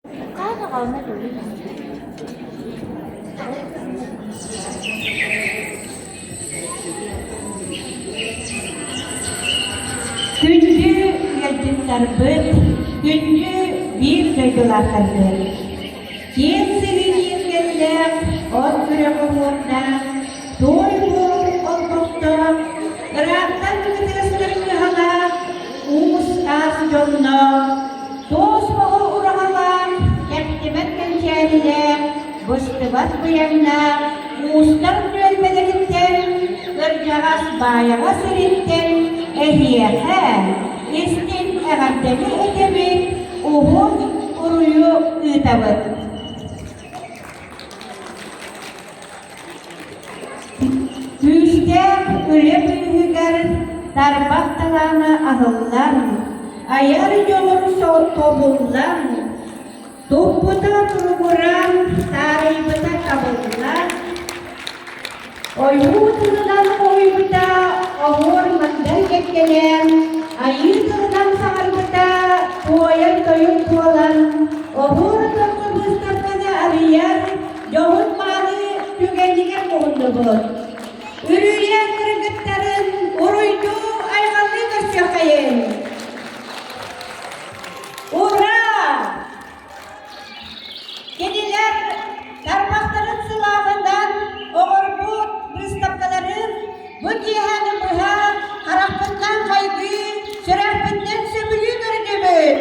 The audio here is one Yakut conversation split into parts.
Күндү ыалдьыттарбыт, күндү биир дойдулаахтарбыт! Киэҥ сирин ииргэллээх, от күрэх оһуордаах, туой буор олбохтоох, ыраахтан кытыастар кыһалаах, уус аас дьонноох, туос моһол ураһалаах, кэптимэт кэнчээрилээх, быстыбат быйаҥнаах уустар түөлбэлэриттэн, кырдьаҕас Баайаҕа сириттэн эһиэхэ истиҥ эҕэрдэни этэбит, уһун уруйу ыытабыт. Күүстээх үлэ быыһыгар тарбах талаана аһыллан, айар дьоҕур тобуллан, туппута туругуран, таарыйбыта табыллан, ойуу тылынан хоһуйбута оһуор мандар кэккэлээн, айыы тылынан саҥарбыта туойар тойук буолан, оһуор отонго быыстапканы арыйар дьоһун мааны түгэнигэр муһуннубут. Үрүйэ кыргыттарын уруйдуу айҕалыы көрсүөххэйиҥ! Ура! Кинилэр тарбахтарын сылааһынан оҥорбут быыстапкаларын бу киэһэни быһа харахпытынан хайгыы, сүрэхпитинэн сөбүлүү көрдүбүт.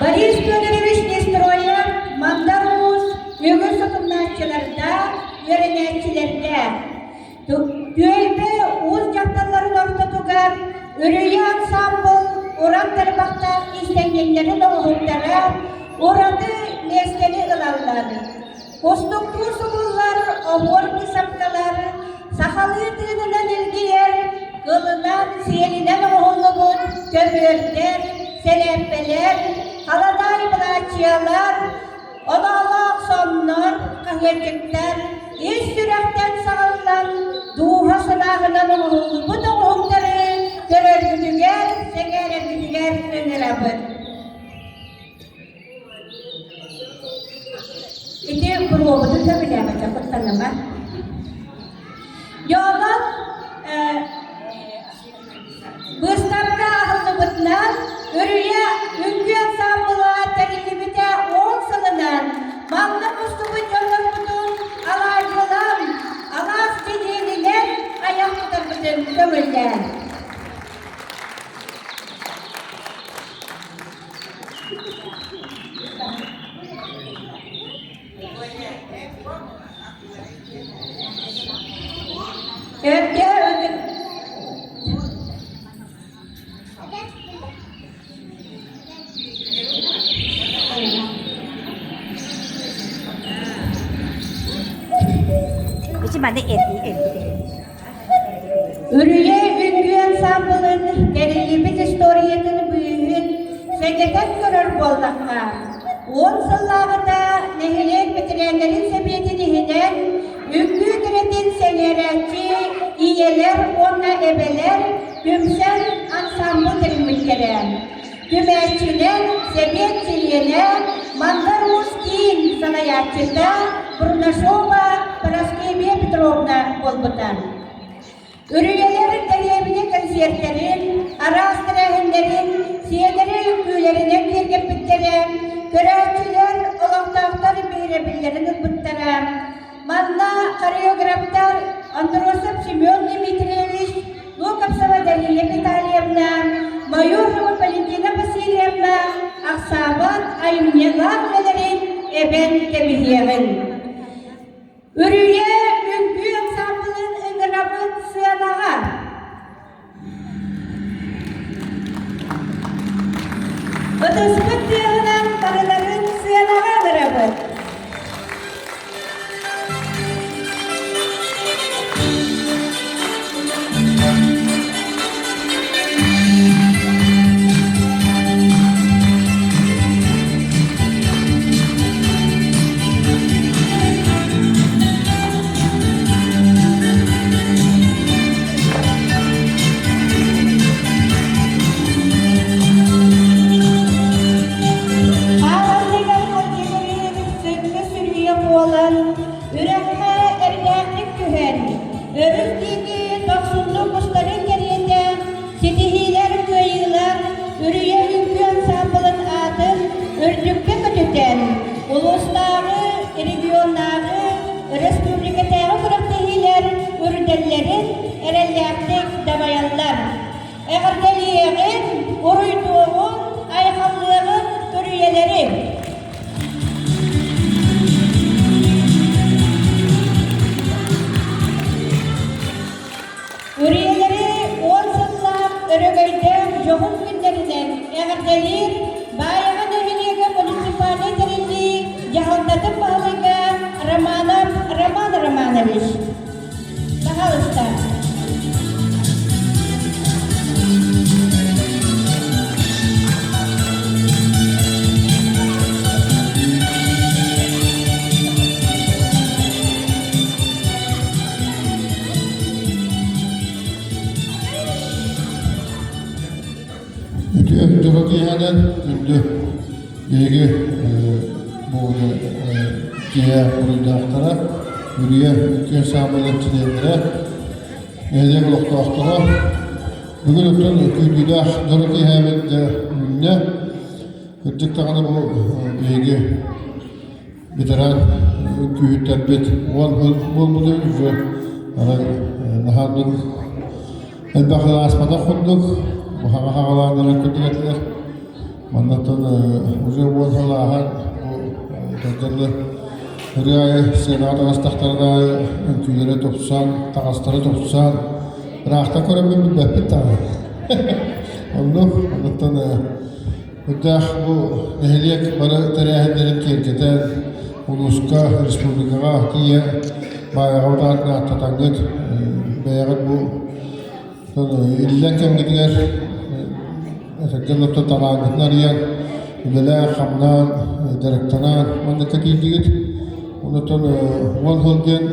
Борис Федорович Нестроев Мандар Уус үгүс утумнааччылардаах, үөрэнээччилэрдээх. Түөлбэ уус дьахталларын ортотугар Үрүйэ ансаамбыл уран тарбахтаах иистэнньэҥнэрин оҥоһуктара ураты миэстэни ылаллар. Кустуктуу субуллар оһуор быысапкалар сахалыы тыынынан илгийэр, кылынан, сиэлинэн оҥоһуллубут көбүөрдэр, сэлээппэлэр, халадаай былааччыйалар, Оноолоох соннор, хаһыаччыктар ис сүрэхтэн саҕыллан, дууһа сылааһынан оҥоһуллубут оҥоһуктары көрөргүтүгэр, сэҥээрэргитигэр ыҥырабыт. Ити буруобутун сөбүлээбэтэ куттаныма. Дьоолон Быыстапка аһыллыбытынан Үрүйэ үҥкүү ансаамбыла тэриллибитэ 10 сылынан манна мустубут дьоннорбутун алаадьылаан, алаас дьиҥининэн айах тутарбытын көҥүллээн. Эргэ ытык Ити маны эрдии эрдии. Үрүйэ үҥкүү ансаамбылын тэриллибит историятын быыһын сэгэтэн көрөр буоллахха, 10 сыллааҕыта нэһилиэк бэтэрээннэрин сэбиэтин иһинэн үҥкүү кэрэтин сэҥээрээччи ийэлэр уонна эбэлэр түмсэн ансаамбыл тэриммиттэрэ. Түмээччинэн сэбиэт чилиэнэ Мандар Уус киин салайааччыта Бурнашова Параскевия Петровна буолбута. Үрүйэлэр дэриэбинэ кэнсиэртэрин, араас тэрээһиннэрин, сиэлэри үҥкүүлэринэн киэргэппиттэрэ, көрөөччүлэр, олохтоохтор биһирэбиллэрин ылбыттара. Манна хореографтар Андросов Семен Дмитриевич, Луковцева Дария Витальевна, Майорова Валентина Васильевна ахсаабат айымньылаах үлэлэрин эбэн кэбиһиэҕин. Үрүйэ үҥкүү ансаамбылын ыҥырабыт сыанаҕа. Ытыспыт тыаһынан барыларын сыанаҕа ыҥырабыт. Уруйдуоҕун, айхаллыаҕын үрүйэлэри! Үрүйэлэри уон сыллаах өрөгөйдөөх дьоһун күннэринэн эҕэрдэлиир Баайаҕа нэһилиэгэ муниципальнай тэриллии дьаһалтатын баһылыга Романов Роман Романович. Пожалуйста. Үтүө дьоро киэһэнэн күндү биһиги буолу киэһэ буруйдаахтара, Үрүйэ үтүө саамайын чилиэннэрэ, нэһилиэк олохтоохторо бүгүн оттон күүтүүлээх дьоро киэһэбит дьэ үүннэ. Кырдьык даҕаны бу биһиги ветеран күүһүттэрбит уон буолбута уже арай наһааннык элбэх ааспатах курдук хаҥа хаҕалааннара курдук этилэр маннаттан уже уон сыл ааһан бу ырыа аайы сценаҕа таҕыстахтарына аайы үҥкүүлэрэ тупсан таҥастара тупсан ыраахта көрөммүн билбэппит даҕаны оннук оннуттан Үрдээх бу нэһилиэк бары тэрээһиннэрин киэргэтэн, улууска, республикаҕа тиийэ Баайаҕабыт аатын ааттатаҥҥыт, бэйэҕит бу иллэҥ кэмҥитигэр этэргэ дылы талааҥҥытын арыйан, үлэлээн-хамнаан, дьарыктанан манныкка тиийдигит. Онтон уон сыл диэн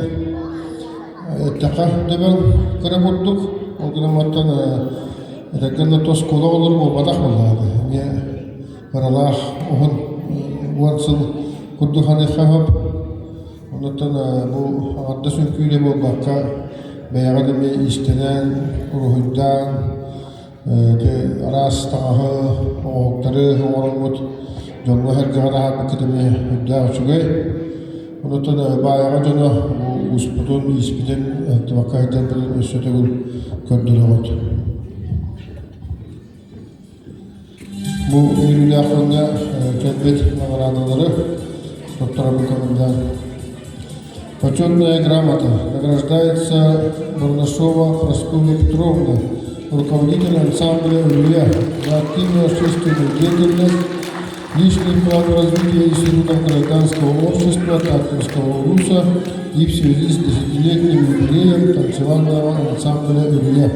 эттэххэ дөбөҥ кыра курдук, ол гынан оттон Этэргэ дылы оскуола оҕолоро буолбатах буоллаҕа эмиэ ыралаах уһун уон сыл курдук ханыахха сөп. Оннуттан бу аҥардас үҥкүүлэ буолбакка бэйэҕит эмиэ иистэнэн, уруһуйдаан, ити араас таҥаһы, оҥоһуктары оҥороммут дьоҥҥо-сэргэҕэ таһаарбыккыт эмиэ үрдээх үчүгэй. Онтон Баайаҕа дьоно ууспутун, ииспитин ыһыктыбакка сылдьарбытын өссө төгүл көрдөрөҕүт. Бу үөрүүлээх күҥҥэ кэлбит наҕараадалары туттарабын көҥүллээн. Почетная грамота награждается Бурнашова Прасковья Петровна, руководитель ансамбля «Улья» за активную общественную деятельность, личный план развития Института гражданского общества Татарского улуса и в связи с десятилетним юбилеем танцевального ансамбля «Улья».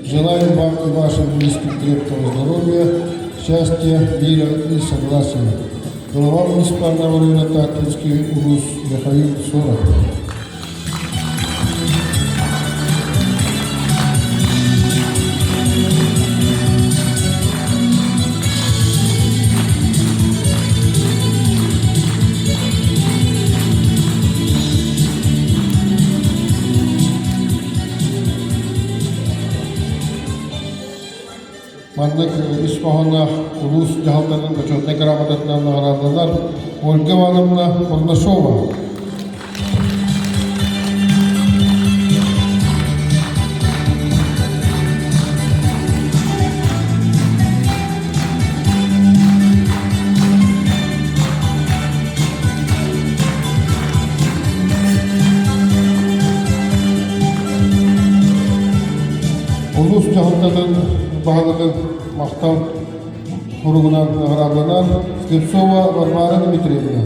Желаем вам и вашим близким крепкого здоровья, счастья, мира и согласия. Глава муниципального района Тааттинский улус Михаил Соров. Маннык ис хоһоонноох улуус дьаһалтатын бочуотунай грамотатынан наҕараадаланар Ольга Ивановна Бурнашова. Улуус дьаһалтатын баһылыгын махтал суругунан наҕараадаланар Слепцова Варвара Дмитриевна.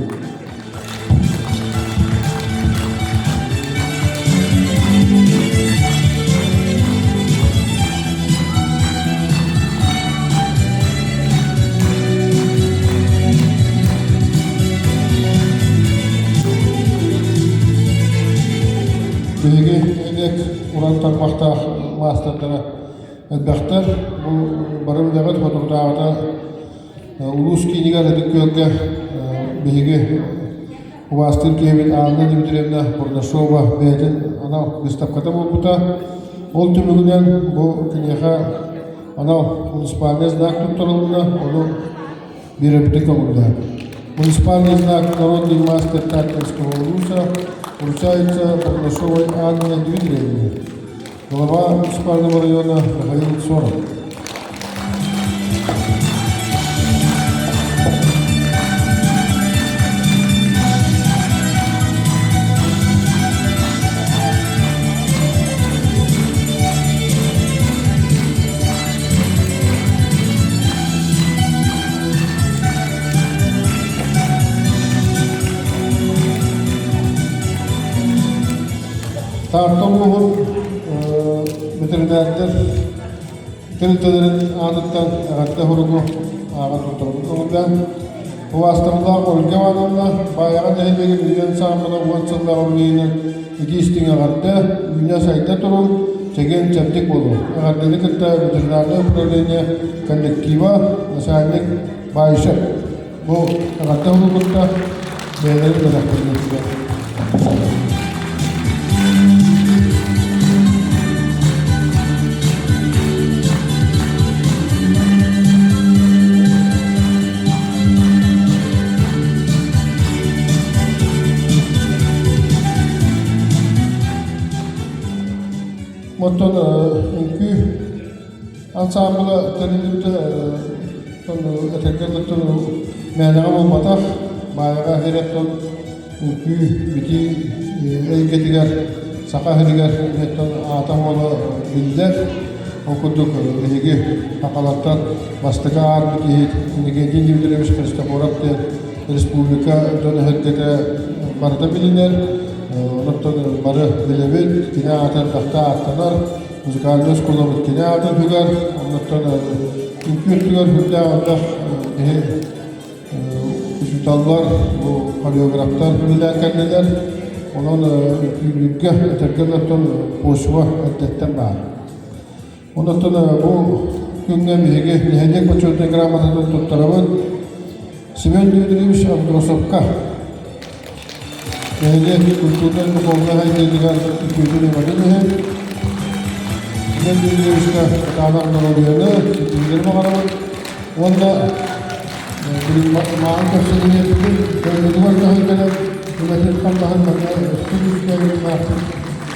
Биһиги элек уран тарбахтаах маастардара элбэхтэр. Бу бары үлэҕит хотугутааҕыта улуус киинигэр Ытык Күөлгэ биһиги убаастыыр киһибит Анна Дмитриевна Бурнашова бэйэтин анал выставката буолбута. Ол түмүгүнэн бу киниэхэ анал муниципальный знак туттарылынна, ону биэрэбитин көҥүллээн. Муниципальный знак «Народный мастер Тааттинского улуса» вручается Бурнашовой Анне Дмитриевне. Глава муниципального района Михаил Соров. Таатта улууһун ветеринардар тэрилтэлэрин аатыттан эҕэрдэ суругу ааҕан туттарбыт көҥүллээн Убаастабыллаах Ольга Ивановна, Баайаҕа нэһилиэгин үйэн сааммына уон сыллаах үбүлүөйүнэн итии истиҥ эҕэрдэ, үүнэ-сайда туруҥ, чэгиэн-чэбдик буолуҥ. Эҕэрдэни кытта ветеринарнай управление коллектива, начальник Баишев. Бу эҕэрдэ уһуну кытта бэйэлэрин бэлэхтэрин ыыттылар. Оттон үҥкүү ансаамбыла тэриллибитэ этэргэ дылы мээнэҕэ буолбатах, Баайаҕа иһирэттэн үҥкүү битии эйгэтигэр саха сиригэр диэттэн аата буола биллэр. Ол курдук биһиги сахалартан бастакы аарбыт киһи Иннокентий Дмитриевич Христофоров диэн республика дьон эһэргэтэ барыта билинэр. Онон бары билэбит, кини аата элбэхтэ ааттанар, музыкальнай оскуолабыт кини аатын сүгэр, оннуттан үҥкүү өттүгэр сүрдээх элбэх киһи учууталлар, бу хореографтар үлэлээн кэллилэр. Онон үҥкүүлүүргэ, этэргэ оттон почва эрдэттэн баар. Онон бу күҥҥэ биһиги нэһилиэк бочуотунай грамотатын туттарабыт Семен Дмитриевич Андросовка. Нэһилиэк культурнай духовнай сайдыытыгар үтүөтүн өҥөтүн иһин Семен Дмитриевичка кытаанах доруобуйаны, ситиһиилэри баҕарабыт уонна маҕан көрсүһүүнү дойдутугар көһөн кэлэн үлэтин-хамнаһын манна өссө күүстээх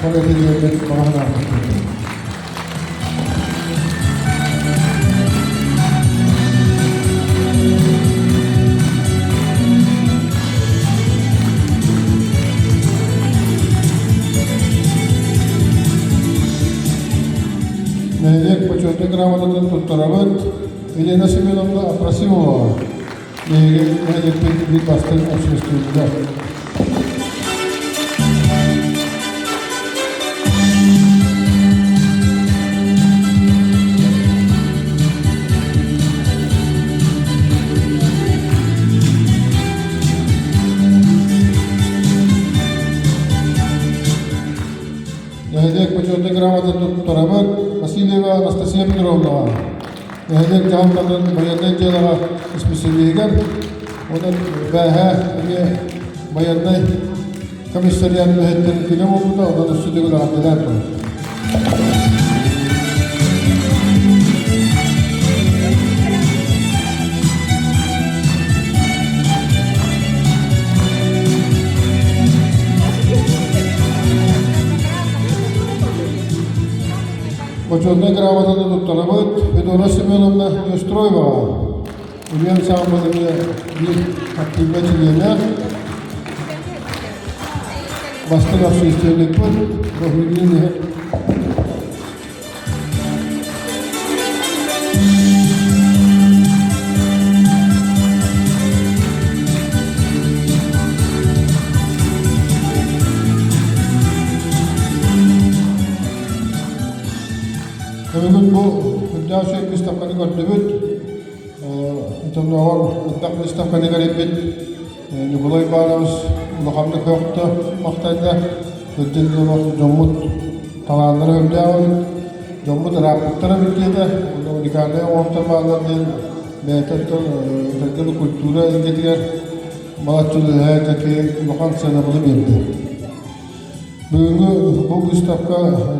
салайытын баҕа санаабыт. Нэһилиэк почетнай грамотатын туттарабыт Елена Семеновна Апросимова, нэһилиэкпит биир бастыҥ общественнига. Нэһилиэк почетнай грамотатын туттарабыт Васильева Анастасия Петровнаҕа, нэһилиэк дьаһалтатын байыаннай дьыалаҕа исписэлииһигэр, онон бээһээ эмиэ байыаннай комиссариат үлэһиттэрин күнэ буолбута, онон өссө төгүл эҕэрдэлээн турар. Бочуотунай грамотаны туттарабыт Федора Семеновна Неустроеваҕа. Ульян Саамбалыгы биир активнай чилиэнэ, бастыҥ общественникпыт, Баһыылыын иһэ Бүгүн бу үрдээх үчүгэй выставканы көрдүбүт. Оннооҕор элбэх выставканы кэрийбит Ньукулай Иванович улаханнык сөхтө, махтайда. Кырдьык дьоммут талааннара үрдээх эбит. Дьоммут ырааппыттара эбит диэтэ. Онно уникальнай оҥоһуктар бааллар диэн бэйэтэ оттон этэргэ культура эйгэтигэр балачча үлэлэһэ киһи улахан сыанабылы биэрдэ. Бүгүҥҥү бу быыстапка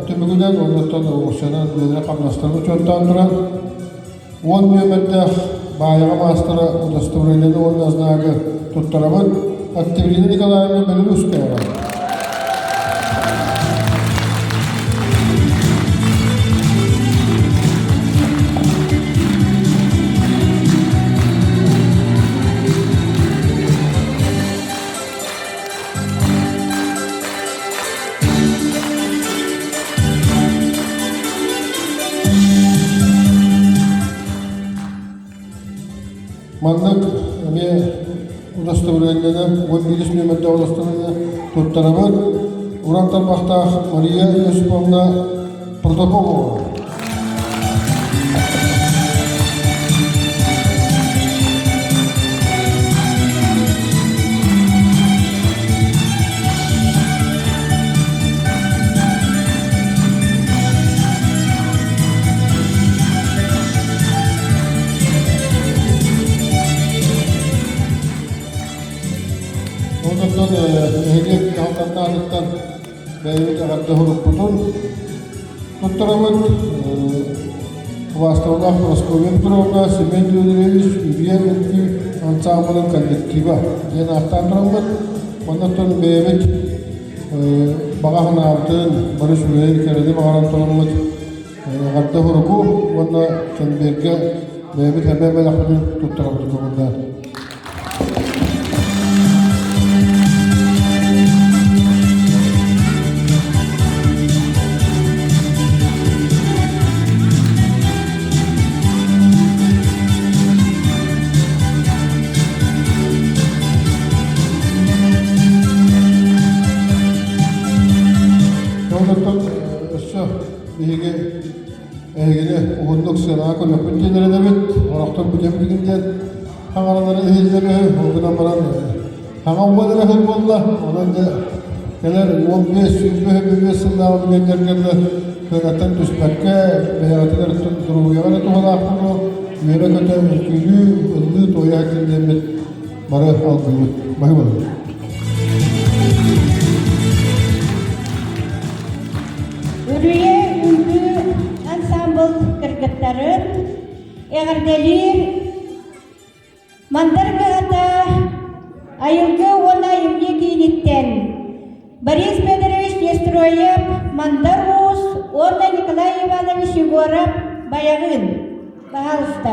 түмүгүнэн уонна оҥорсуйанан үлэлэри-хамнастарын учуоттаан туран, 10 нүөмэрдээх Баайаҕа маастара удостоверениены уонна знагы туттарабыт Октябрина Николаевна Белорусскаяҕа. Маннык эмиэ удостоверениены 11 нүөмэрдээх удостоверение туттарабыт. уран тарбахтаах Мария Иосиповна Протопопова. Онтон нэһилиэк дьаһалтатыттан бэйэбит эҕэрдэ сурукпутун туттарабыт. Убаастабыллаах Прасковья Петровна, Семен Дмитриевич Үрүйэ үҥкүү ансаамбылын коллектива диэн ааттаан тураммыт. Оннуттан бэйэбит баҕа санаабытын, бары үчүгэйи кэрэни баҕаран тураммыт эҕэрдэ суругу уонна кэнбиэргэ бэйэбит эмиэ бэлэхпитин туттарабыт көҥүллээн. Онтон өссө биһиги эһигини уһуннук сыанаҕа көрүөхпүт диэн эрэнэбит. Орохтор бүтэн диэн Таҥаралары иһиллэр үһү, ол гынан баран хаҥа уон эрэ сыл буолла, онон дьэ кэлэр 15, 20, 25 сыллааҕы түгэннэргэ да кыанаттан түспэккэ, бэйэҕитигэр доруобуйаҕа эрэ туһалаах буолуо, үөрэ-көтө үҥкүүлүү, ыллыы-туойа сылдьын диэммит бары алгыыбыт. Баһыыбалар. Үрүйэ үҥкүү ансаамбыл кыргыттарын эҕэрдэлиир Мандар кыһата Айылгы уонна айымньы кииниттэн Борис Федорович Нестроев, Мандар Уус уонна Николай Иванович Егоров Байаҕыын. Пожалуйста.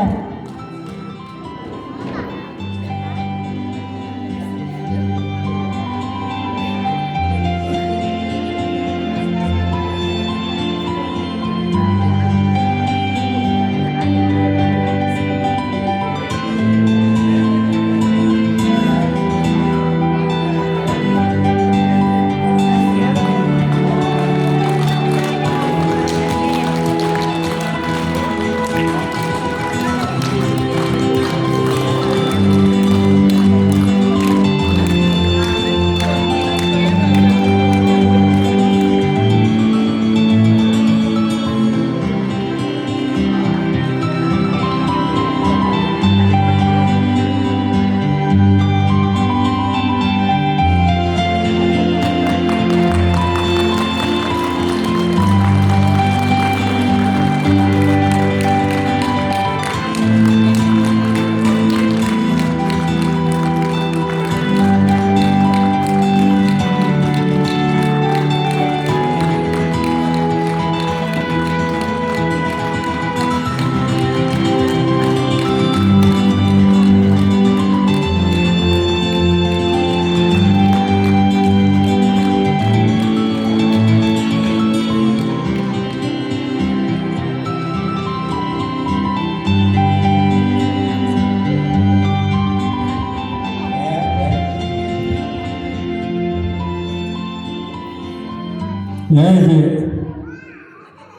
Нээги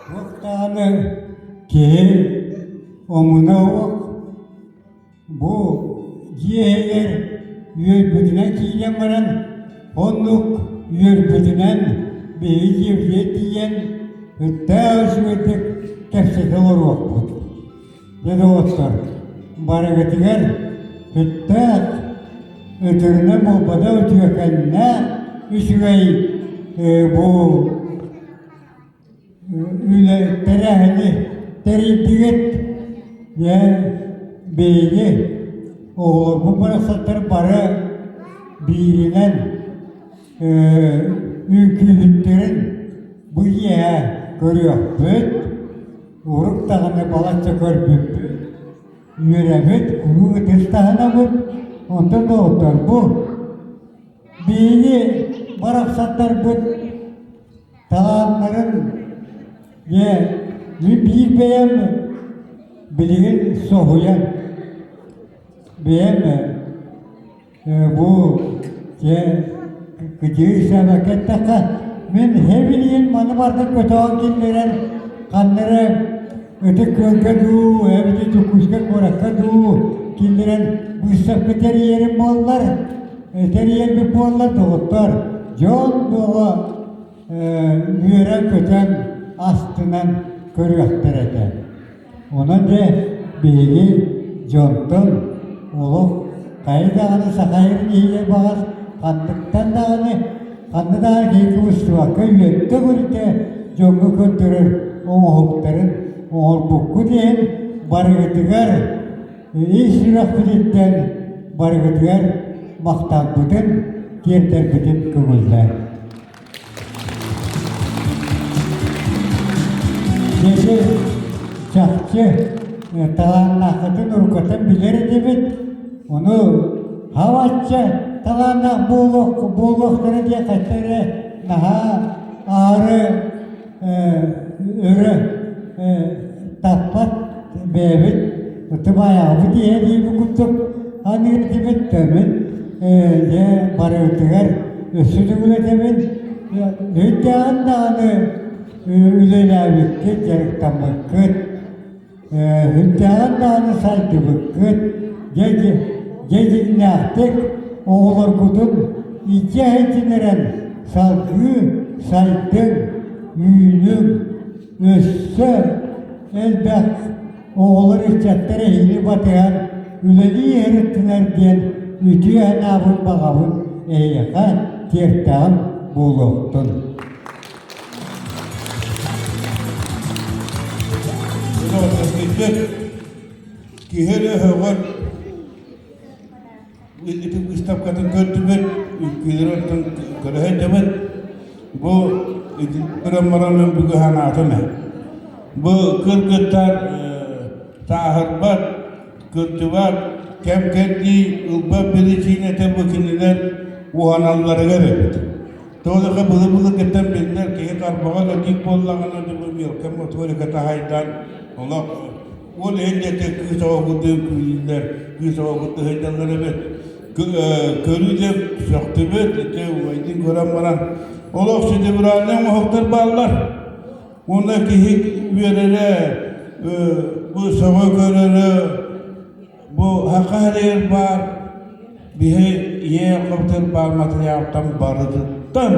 туох даҕаны киһи омуна уох бу дьиэ иһигэр үөрбүтүнэн киирэн баран оннук үөрбүтүнэн биһиги дьиэбитигэр тиийэн ыттаах үчүгэйдик кэпсэтэ олоруохпут. Дьэ доҕоттор, барыгытыгар сүттээх, өтөрүнэн буолбатах үтүөкэннээх үчүгэй бу үлэ тэрээһини тэрийдигит. Дьэ, биһиги оҕолорбут барахсаттар бары бииринэн үҥкүүһүттэрин бу киэһэ көрүөхпүт. Урут даҕаны балачча көрбүппүт, үөрэбит, куруук ытыс таһынабыт, онтон доҕоттор бу биһиги барахсаттарбыт талааннарын дьэ мин биир бэйэм билигин соһуйан бэйэм бу дьэ кыдьыы саамакка эттэххэ. Мин хэбилиин маны барда көтөҕөн киллэрэн ханна эрэ Ытык Күөлгэ дуу, эбэтэр Дьокуускай куоракка дуу киллэрэн быыстапка тэрийэрим буоллар, тэрийэрбит буоллар, доҕоттор, дьон бөҕө үөрэн-көтөн, астынан көрүөхтэрэ этэ. Онон дьэ биһиги дьонтон олох хайа даҕаны саха сирин иһигэр баҕас ханныктан даҕаны ханна даҕаны киһи кыбыстыбакка үөттэ-көрүтэ дьоҥҥо көрдөрөр оҥоһуктарын оҥорбуккут иһин барыгытыгар ис сүрэхпититтэн барыгытыгар махталбытын тиэрдэрбитин көҥүллээн. Дьэ, чахчы талааннааххытын уруккуттан билэр этибит. Ону хабачча талааннаах буолуох буолуохтара диэн хачча эрэ наһаа аары өрө таппат бэйэбит тыбаайаҕыбыт иһэ диэбит курдук аныыр этибит төмүн дьэ барыбытыгар өссө төгүл этэбин өйдөөҕүн даҕаны үлэлээбиккит дьарыктаммыккыт Үрдээҕин даҕаны сайдыбыккыт, дьэ дьиҥнээхтик оҕолоргутун илдьэ иһитиннэрэн салгыы сайдыҥ, үүнүҥ, өссө элбэх оҕолор ыччаттар эһиги батыһан үлэлии иһириттинэр диэн үтүө санаабын баҕабын эһиэхэ тиэртэҕим буолуохтун. Киһи эрэ өһөҕөр ити выставкатын көрдүбүт, үҥкүүлэри оттон көрө сылдьабыт. Бу ити көрөн баран мин бүгүн санаатым ээ. Бу кыргыттар сааһырбат, кырдьыбат, кэм-кэрдии ылбат биричиинэтэ бу кинилэр уһаналларыгар эбит. Тоҕо былыр-былыргыттан биллэр киһи тарбаҕа өлөрдүүк буоллаҕына бу мелкай моторика таһайдан олох ол иһин диэки кыыс оҕо курдук үҥкүүлүүллэр, кыыс оҕо курдук сылдьаллар эбит. Көрүү диэн сөхтүбүт, ити убайдыын көрөн баран олох шедевральнай оҥоһуктар бааллар. Уонна киһи үөрэрэ, бу сөҕө көрөрө Бу саха сиригэр баар биһи ийэ хобутугар баар матырыйаалтан барытыттан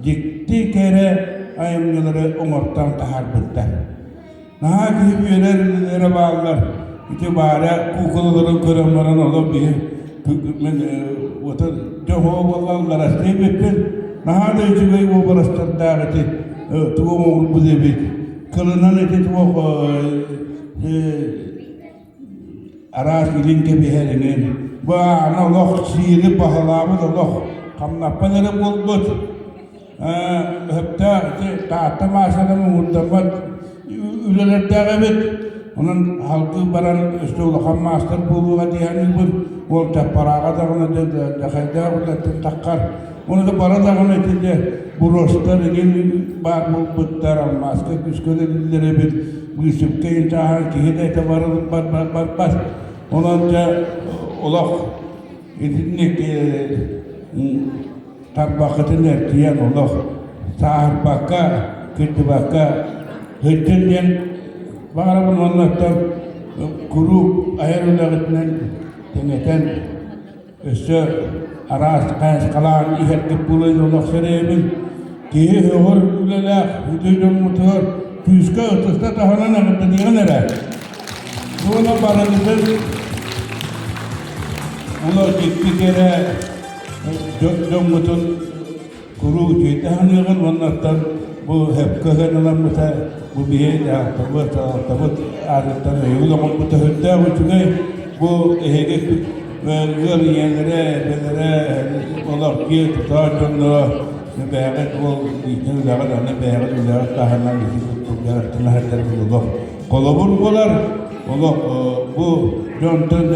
дьикти кэрэ айымньылары оҥортоон таһаарбыттар. Наһаа киһи үөрэр үлэлэрэ бааллар. Ити баара куукулаларын көрөн баран олох биһи мин дьоһуо буоллаллара эбиппин. Наһаа да үчүгэй уобарастардаах ити тугу оҥорбут эбит. Кылынан ити туох араас илин кэбиһэринэн бу аана олох сиири баһылаабыт олох хамнаппат эрэ буолбут өһөптөөх ити Таатта Маасата муҥурдаммат үлэлэрдээх эбит онон салгыы баран өссө улахан маастар буолуоҕа дии саныыбын уол Чаппарааҕа даҕаны дьахайдаах үлэттэн таххар Ону да бара даҕаны итиннэ буруостар эҥин баар буолбуттар, алмааска күүскэ үлэлииллэр эбит, быысыпка иһин киһи да этэ барбат. Онон дьэ олох итинник тарбаххытын эрчийэн олох сааһырбакка, кырдьыбакка сылдьын диэн баҕарабын уонна оттон куруук айар үлэҕитинэн тэҥэтэн Өссө араас хайысхалаан иһэрдик булан олох сэрэйэбин. Киһи өҕөр үлэлээх үтүө дьоммутугар күүскэ ытыста таһынан эҕэрдэлиэҕин эрэ. Уонна барыгытын олох дьикти кэрэ дьоммутун Куруук үчүгэйдик аһыныаҕын уонна оттон бу сөпкө сыаналаммыта бу биһи дьаһалтабыт, салалтабыт аатыттан өйөбүл оҥорбута сүрдээх үчүгэй. Бу эһиги ыал ийэлэрэ, эбэлэрэ, олох дьиэ тутаах дьонноро бэйэҕит уол иитин үлэҕит аны бэйэҕит үлэҕит таһынан ити курдук дьарыктана сылдьаргыт олох холобур буолар. Олох бу дьонтон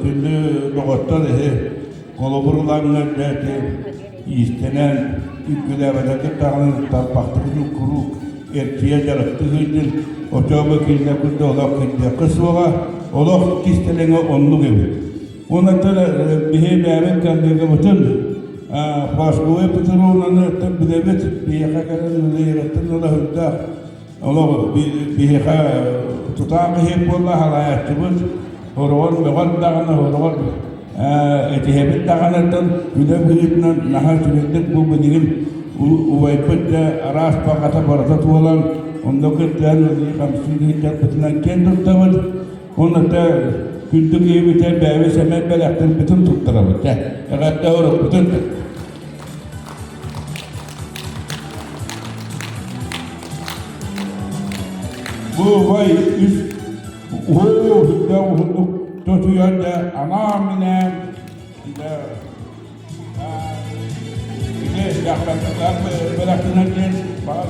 күндү доҕоттор эһи Холобур ылаҥҥа дьэ иистэнэн, үҥкүүлээбэтэргит даҕаны тарбахтаргытын куруук эрчийэ дьарыктыы сылдьын, очообо киинэ курдук олох кырдьыахха суоҕа, олох кистэлэҥэ оннук эбит. Онон биһи бэйэбит коллегабытын. Прасковья Петровнаны билэбит, биһиэхэ кэлэн үлэлиириттэн ыла сүрдээх олох биһиэхэ тутаах киһи буолла халаайаччыбыт, хороҕор мөҕөр даҕаны, хороҕор этиһэбит даҕаныттан үлэ быһыытынан наһаа үчүгэйдик бу билигин убайбыт да араас баҕата барыта туолан, онно кыттыһан үлэлии-хамсыы сылдьарбытынан киэн туттабыт. Уонна күндү киһибитэ бэйэбит сэмэй бэлэхтэрбитин туттарабыт. Эҕэрдэ уруккутун. Бу убай үс уһуу сүрдээх уһуннук тотуйан да анаан-минээн бэлэхтэнэр диэн баҕас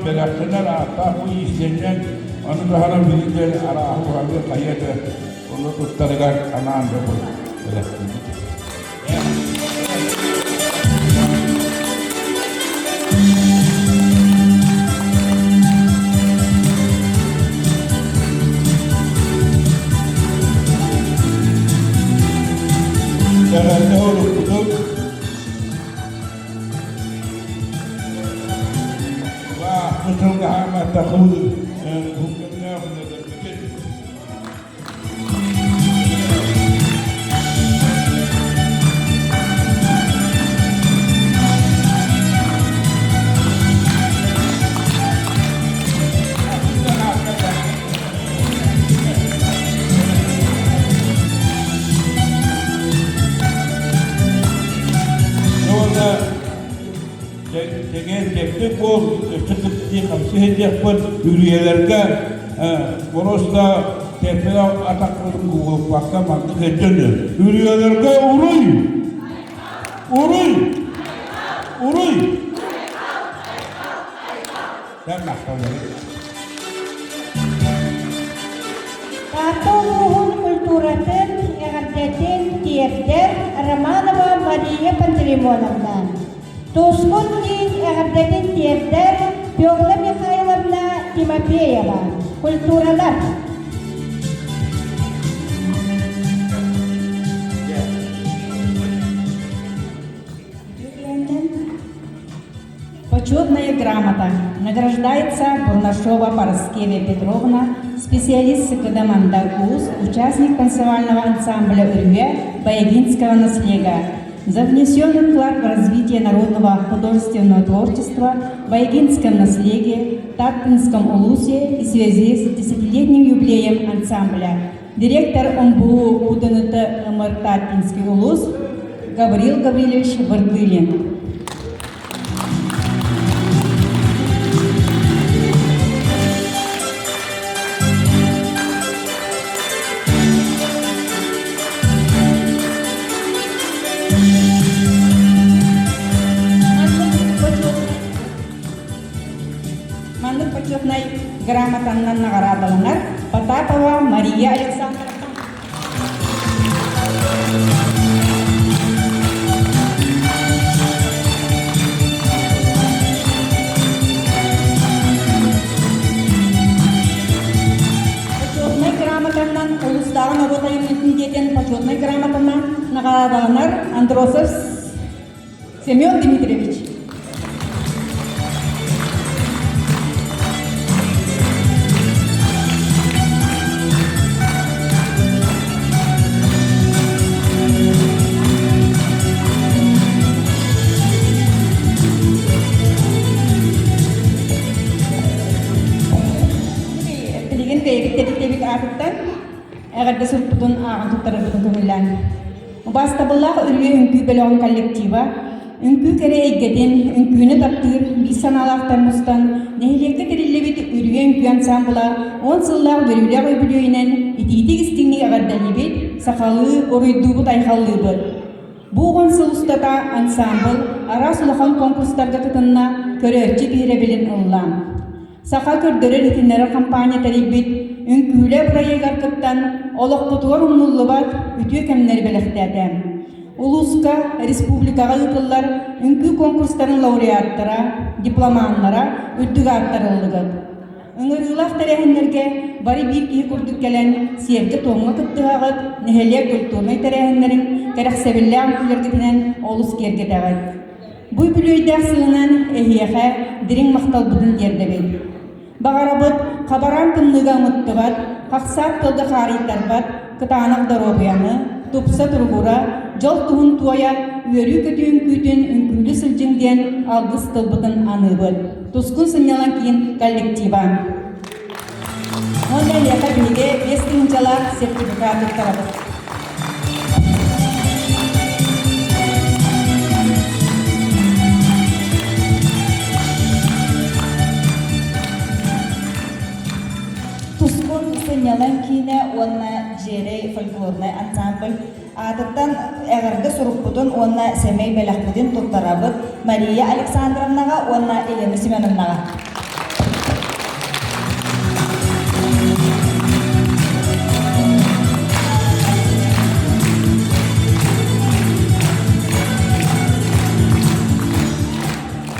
бэлэхтэнэр ааттаах бу иистэнньэҥ ону таһынан билигин арааһы уһаныа хайыа да ону туттарыгар анаан да бу бэлэхтиибит. Эҕэрдэ уруккутун Бу сылга Уонна Дэгэн кэппит буол, өссө кыттыы хамсыы сылдьыахпыт, үрүйэлэргэ просто тэппэ атахпытын кубулуппакка маннык өйдөнү. Үрүйэлэргэ уруй! Уруй! Уруй! Дэн махталлары. Таатта улууһун культуратын эҕэрдэтин тиэрдэр Романова Мария Пантелеймоновна. Тускун диин эҕэрдэтин тиэрдэр Петра Михайловна Тимофеева. Культуралар. Почетная грамота награждается Бурнашова Параскевия Петровна, специалист СКД «Мандар-Уус», участник танцевального ансамбля «Үрүө» Баягинского наслега, за внесенный вклад в развитие народного художественного творчества в Баягинском наслеге, Таттинском улусе и связи с десятилетним юбилеем ансамбля. Директор МБУ УДНТ МР Таттинский улус Гаврил Гаврилович Вардылин. Маннык почетнай грамотаннан наҕараадаланар Потапова Мария Александровна. Почетнай грамотаннан улуустааҕы норуот айымньытын диэтин почетнай грамотанан наҕараадаланар Андросов Семен Дмитриевич. Билигин бэйэбит тэрилтэбит аатыттан эҕэрдэ сурукпутун ааҕан туттарарбытын көҥүллээн. Убаастабыллаах Үрүйэ үҥкүү бөлөҕүн коллектива үҥкүү кэрэ эйгэтин, үҥкүүнү таптыыр биир санаалаахтар мустан, нэһилиэккэ тэриллибит Үрүйэ үҥкүү ансаамбыла уон сыллаах үөрүүлээх үбүлүөйүнэн итиитик-истиҥник эҕэрдэлиибит, сахалыы уруйдуубут-айхаллыыбыт. Бу уон сыл устата ансаамбыл араас улахан конкурстарга кытынна, көрөөччү биһирэбилин ылла. Саха көрдөрөр-иһитиннэрэр хампаанньа тэрийбит Үҥкүүлэ бырайыагар кыттан, олохпутугар умнуллубат үтүө кэмнэри бэлэхтээтэ. Улууска, республикаҕа ыытыллар үҥкүү конкурстарын лауреаттара, дипломаннара үрдүк ааттарыллыгыт. Ыҥырыылаах тэрээһиннэргэ бары биир киһи курдук кэлэн сиэргэ-туомҥа кыттыһаҕыт, нэһилиэк культурнай тэрээһиннэрин кэрэхсэбиллээх үҥкүүлэргитинэн олус киэргэтэҕит. Бу үбүлүөйдээх сылынан эһиэхэ дириҥ махталбытын тиэрдэбит. Баҕарабыт хабараан тымныыга ымыттыбат, хахсаат тылга хаарыйтарбат кытаанах доруобуйаны, тупса туругура, дьол туһун туойа, үөрүү-көтүү үҥкүүтүн үҥкүүлүү сылдьыҥ диэн алгыс тылбытын аныыбыт. Тускун сынньалаҥ киин коллектива. Уонна эһиэхэ биһиги биэс тыһыынчалаах сертификат туттарабыт. Тускун сынньалаҥ киинэ уонна Дьиэрэй фольклорнай ансамбль аатыттан эҕэрдэ сурукпутун уонна сэмэй бэлэхпитин туттарабыт Мария Александровнаҕа уонна Елена Семеновнаҕа.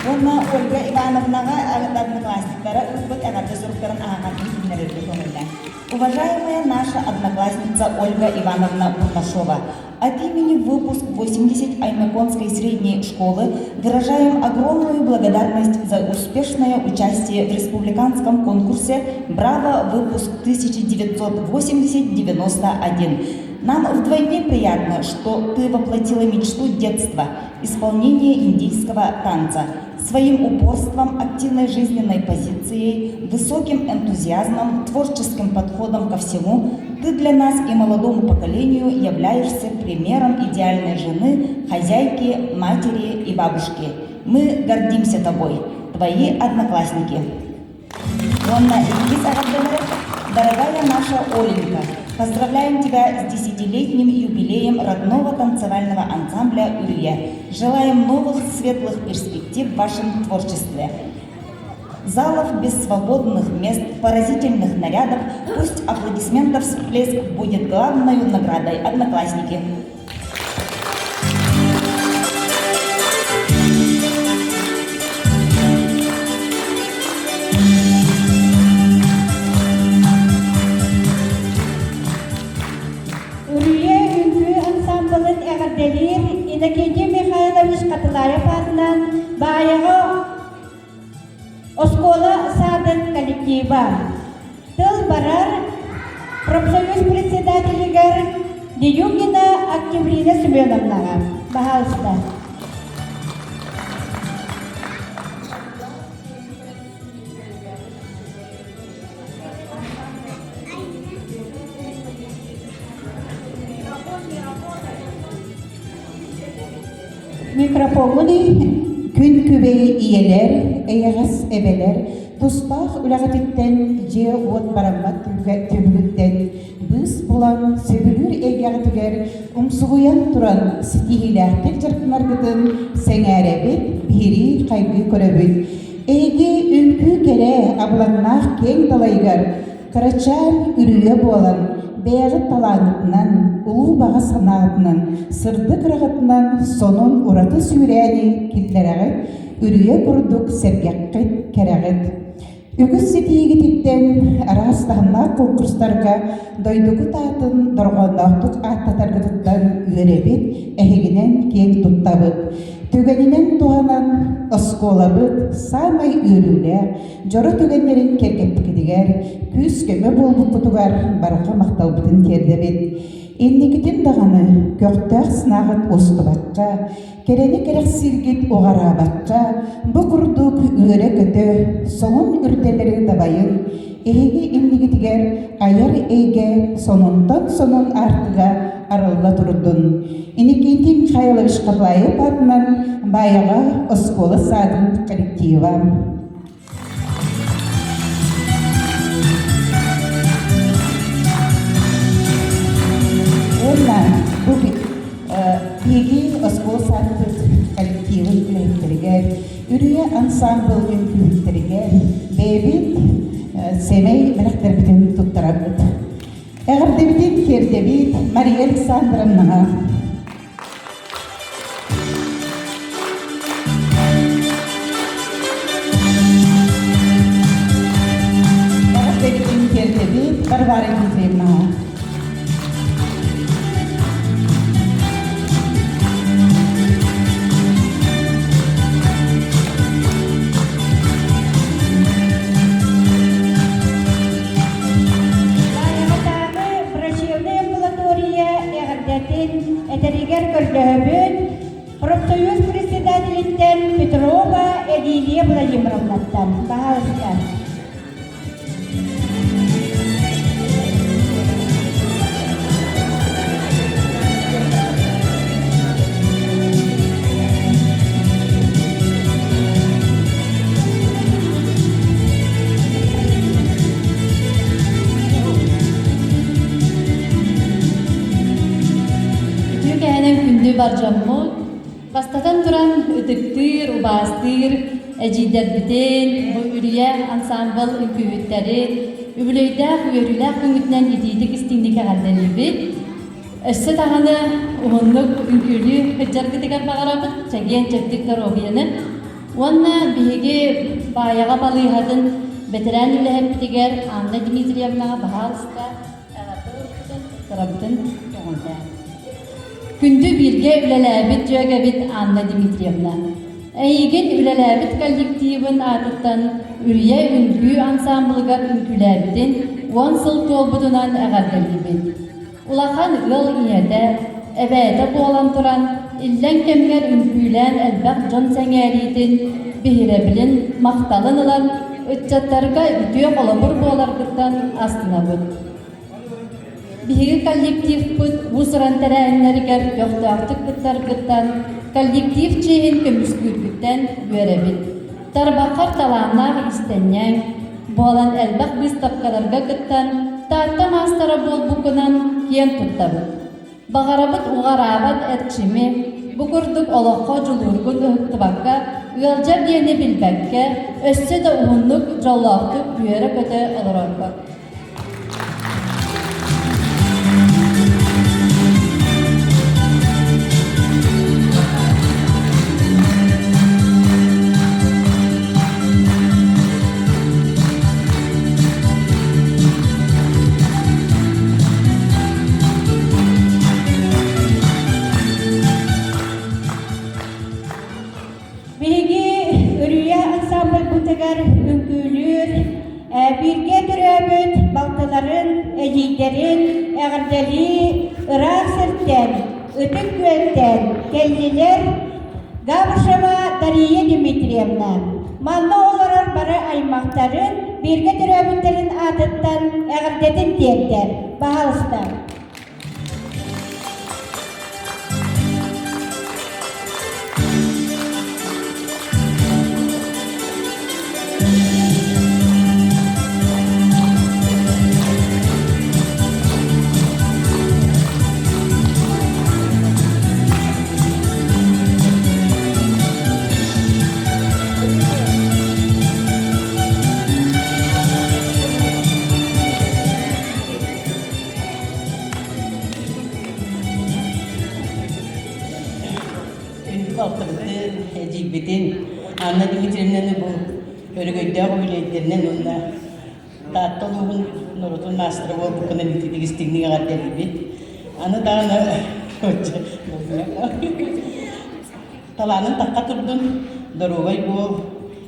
Уонна Ольга Ивановнаҕа одноклассниктара ыыппыт эҕэрдэ суруктарын ааҕан иһитиннэрэргэ көҥүллээх. Уважаемая наша одноклассница Ольга Ивановна Бурнашова, от имени выпуск 80 Аймаконской средней школы выражаем огромную благодарность за успешное участие в республиканском конкурсе «Браво! Выпуск 1980-91». Нам вдвойне приятно, что ты воплотила мечту детства – исполнение индийского танца. Своим упорством, активной жизненной позицией, высоким энтузиазмом, творческим подходом ко всему ты для нас и молодому поколению являешься примером идеальной жены, хозяйки, матери и бабушки. Мы гордимся тобой, твои одноклассники. Уонна иккис эҕэрдэлэрэ Дорогая наша Оленька, поздравляем тебя с десятилетним юбилеем родного танцевального ансамбля «Үрүйэ». Желаем новых светлых перспектив в вашем творчестве. Залов без свободных мест, поразительных нарядов, пусть аплодисментов всплеск будет главной наградой одноклассники. Үрүйэ үҥкүү ансамблын эҕэрдэлиир Иннокентий Михайлович Хатылаев аатынан Баайаҕа Оскуола саадын коллектива. Тыл барар профсоюз председателигэр Деюгина Октябрина Семеновнаҕа. Баһаалыста. Микрофоҥҥун күн күбэй ийэлэр, эйэҕэс эбэлэр тустаах үлэҕититтэн дьиэ-уот бараммат түбүгүттэн быыс булан сөбүлүүр эйгэҕитигэр умсугуйан туран ситиһиилээхтик дьарыктанаргытын сэҥээрэбит, биһирии, хайгыы көрөбүт. Эһиги үҥкүү кэрэ абылаҥнаах киэҥ далайыгар Кырачаан үрүйэ буолан, бэйэҕит талааҥҥытынан, улуу баҕа санааҕытынан, сырдык ыраҕытынан сонун ураты сүүрээни киллэрэҕит, үрүйэ курдук сэргэххит, кэрэҕит. Үгүс ситиһиигититтэн араас таһымнаах конкурстарга дойдугут аатын дорҕоонноохтук ааттатаргытыттан үөрэбит, эһигинэн киэҥ туттабыт. Түгэнинэн туһанан оскуолабыт саамай үөрүүлээх, Дьоро түгэннэрин кэргэппитигэр, күүс-көмө буолбуккутугар барҕа махталбытын тиэрдэбит. Инникитин даҕаны көхтөөх санааҕыт уостубакка, кэрэни кэрэхсииргит уҕараабакка, бу курдук үөрэ-көтө, сонун үрдэллэри дабайын, эһиги иннигитигэр айар эйгэ сонунтан сонун аартыга арылла турдун. Иннокентий Михайлович Хаблаев аатынан Баайаҕа оскуола саадын коллектива. Уонна бу биһиги оскуола саадпыт коллективын үлэһиттэригэр, Үрүйэ ансаамбыл үҥкүүһүттэригэр бэйэбит сэмэй бэлэхтэрбитин туттарабыт. Эҕэрдэбитин тиэрдэбит Мария Александровнаҕа. Эҕэрдэбитин тиэрдэбит Варвара Дмитриевнаҕа. эҕэрдэтин этэригэр көрдөһөбүн. Профсоюз председателиттэн Петрова Эдилия Владимировнаттан. Баһаалыста. Үтүө кэһэнэн күндү бар дьоммут, бастатан туран ытыктыыр, убаастыыр эдьиийдэрбитин, бу Үрүйэ ансаамбыл үҥкүүһүттэрин үбүлүөйдээх үөрүүлээх күҥҥүтүнэн итиитик истиҥник эҕэрдэлиибит. Өссө даҕаны уһуннук үҥкүүлүү сылдьаргытыгар баҕарабыт, чэгиэн-чэбдик доруобуйаны. Уонна биһиги Баайаҕа балыыһатын бэтэрээн үлэһиппитигэр Анна Дмитриевнаҕа баһаалыста эҕэрдэ уруккутун туттарабытын көҥүллээн. Күндү бииргэ үлэлээбит дьүөгэбит Анна Дмитриевна, эйигин үлэлээбит коллективын аатыттан Үрүйэ үҥкүү ансаамбылыгар үҥкүүлээбитин 10 сыл туолбутунан эҕэрдэлиибит. Улахан ыал ийэтэ, эбээтэ буолан туран, иллэҥ кэмҥэр үҥкүүлээн элбэх дьон сэҥээриитин, биһирэбилин, махталын ылан, ыччаттарга үтүө холобур буоларгыттан астынабыт. Биһиги коллективпыт уус-уран тэрээһиннэригэр көхтөөхтүк кыттаргыттан, коллектив чиэһин көмүскүүргүттэн үөрэбит. Тарбаххар талааннаах иистэнньэҥ буолан элбэх быыстапкаларга кыттан, Таатта маастара буолбуккунан киэн туттабыт. Баҕарабыт уҕараабат эрчими, бу курдук олоххо дьулуургун ыһыктыбакка, ыалдьар диэни билбэккэ, өссө да уһуннук, дьоллоохтук үөрэ-көтө олороргор. Биһиги Үрүйэ ансамбльбытыгар үҥкүүлүүр, бииргэ төрөөбүт балтыларын, эдьиийдэрин эҕэрдэлии ыраах сиртэн, Ытык Күөлтэн кэллилэр Габышева Дария Дмитриевна. Манна олорор бары аймахтарын, бииргэ төрөөбүттэрин аатыттан эҕэрдэтин тиэрдэр. Баһаалыста. Күндү балтыбытын, эдьиийбитин Анна Дмитриевнаны бу өрөгөйдөөх үбүлүөйдэринэн уонна Таатта улууһун норуотун маастара буолбуккунан ититик истиҥник эҕэрдэлиибит. Аны даҕаны талаанын тахха турдун, доруобай буол,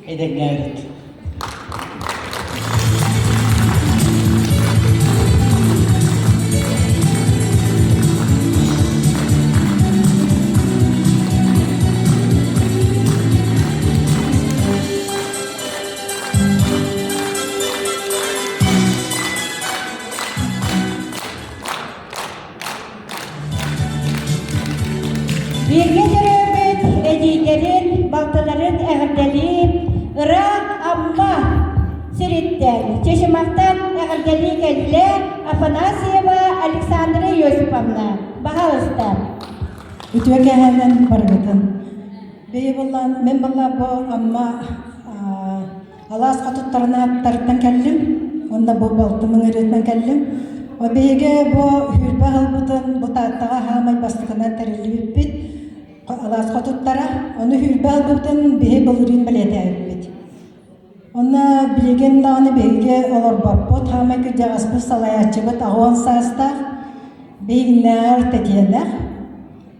эдэҥҥэ өрүт. Бииргэ төрөөбүт эдьиийдэрин, балтыларын эҕэрдэлии ыраах Амма сириттэн, Чычымахтан эҕэрдэлии кэллэ Афанасьева Александра Иосифовна. Баһаалыста. Үтүө кэһээнэн барыгытын. Бэйэ былаан, мен былаан бу Амма Алаас хотуттарын ааттарыттан кэллим уонна бу балтым ыҥырыытынан кэллим. Биһиги бу Хүрбэ ыһылбытын бу Тааттаҕа хаамай бастакынан тэриллибиппит. Алаас хотуттара. Ону Хүрбэ ыһылбытын биһи былырыын бэлиэтээбиппит. Онно билигин даҕаны биһиги олорбоппут. Хаамай кырдьаҕаспыт салайааччыбыт 80 саастаах. Биһигиннээҕэр тэтиэнэх.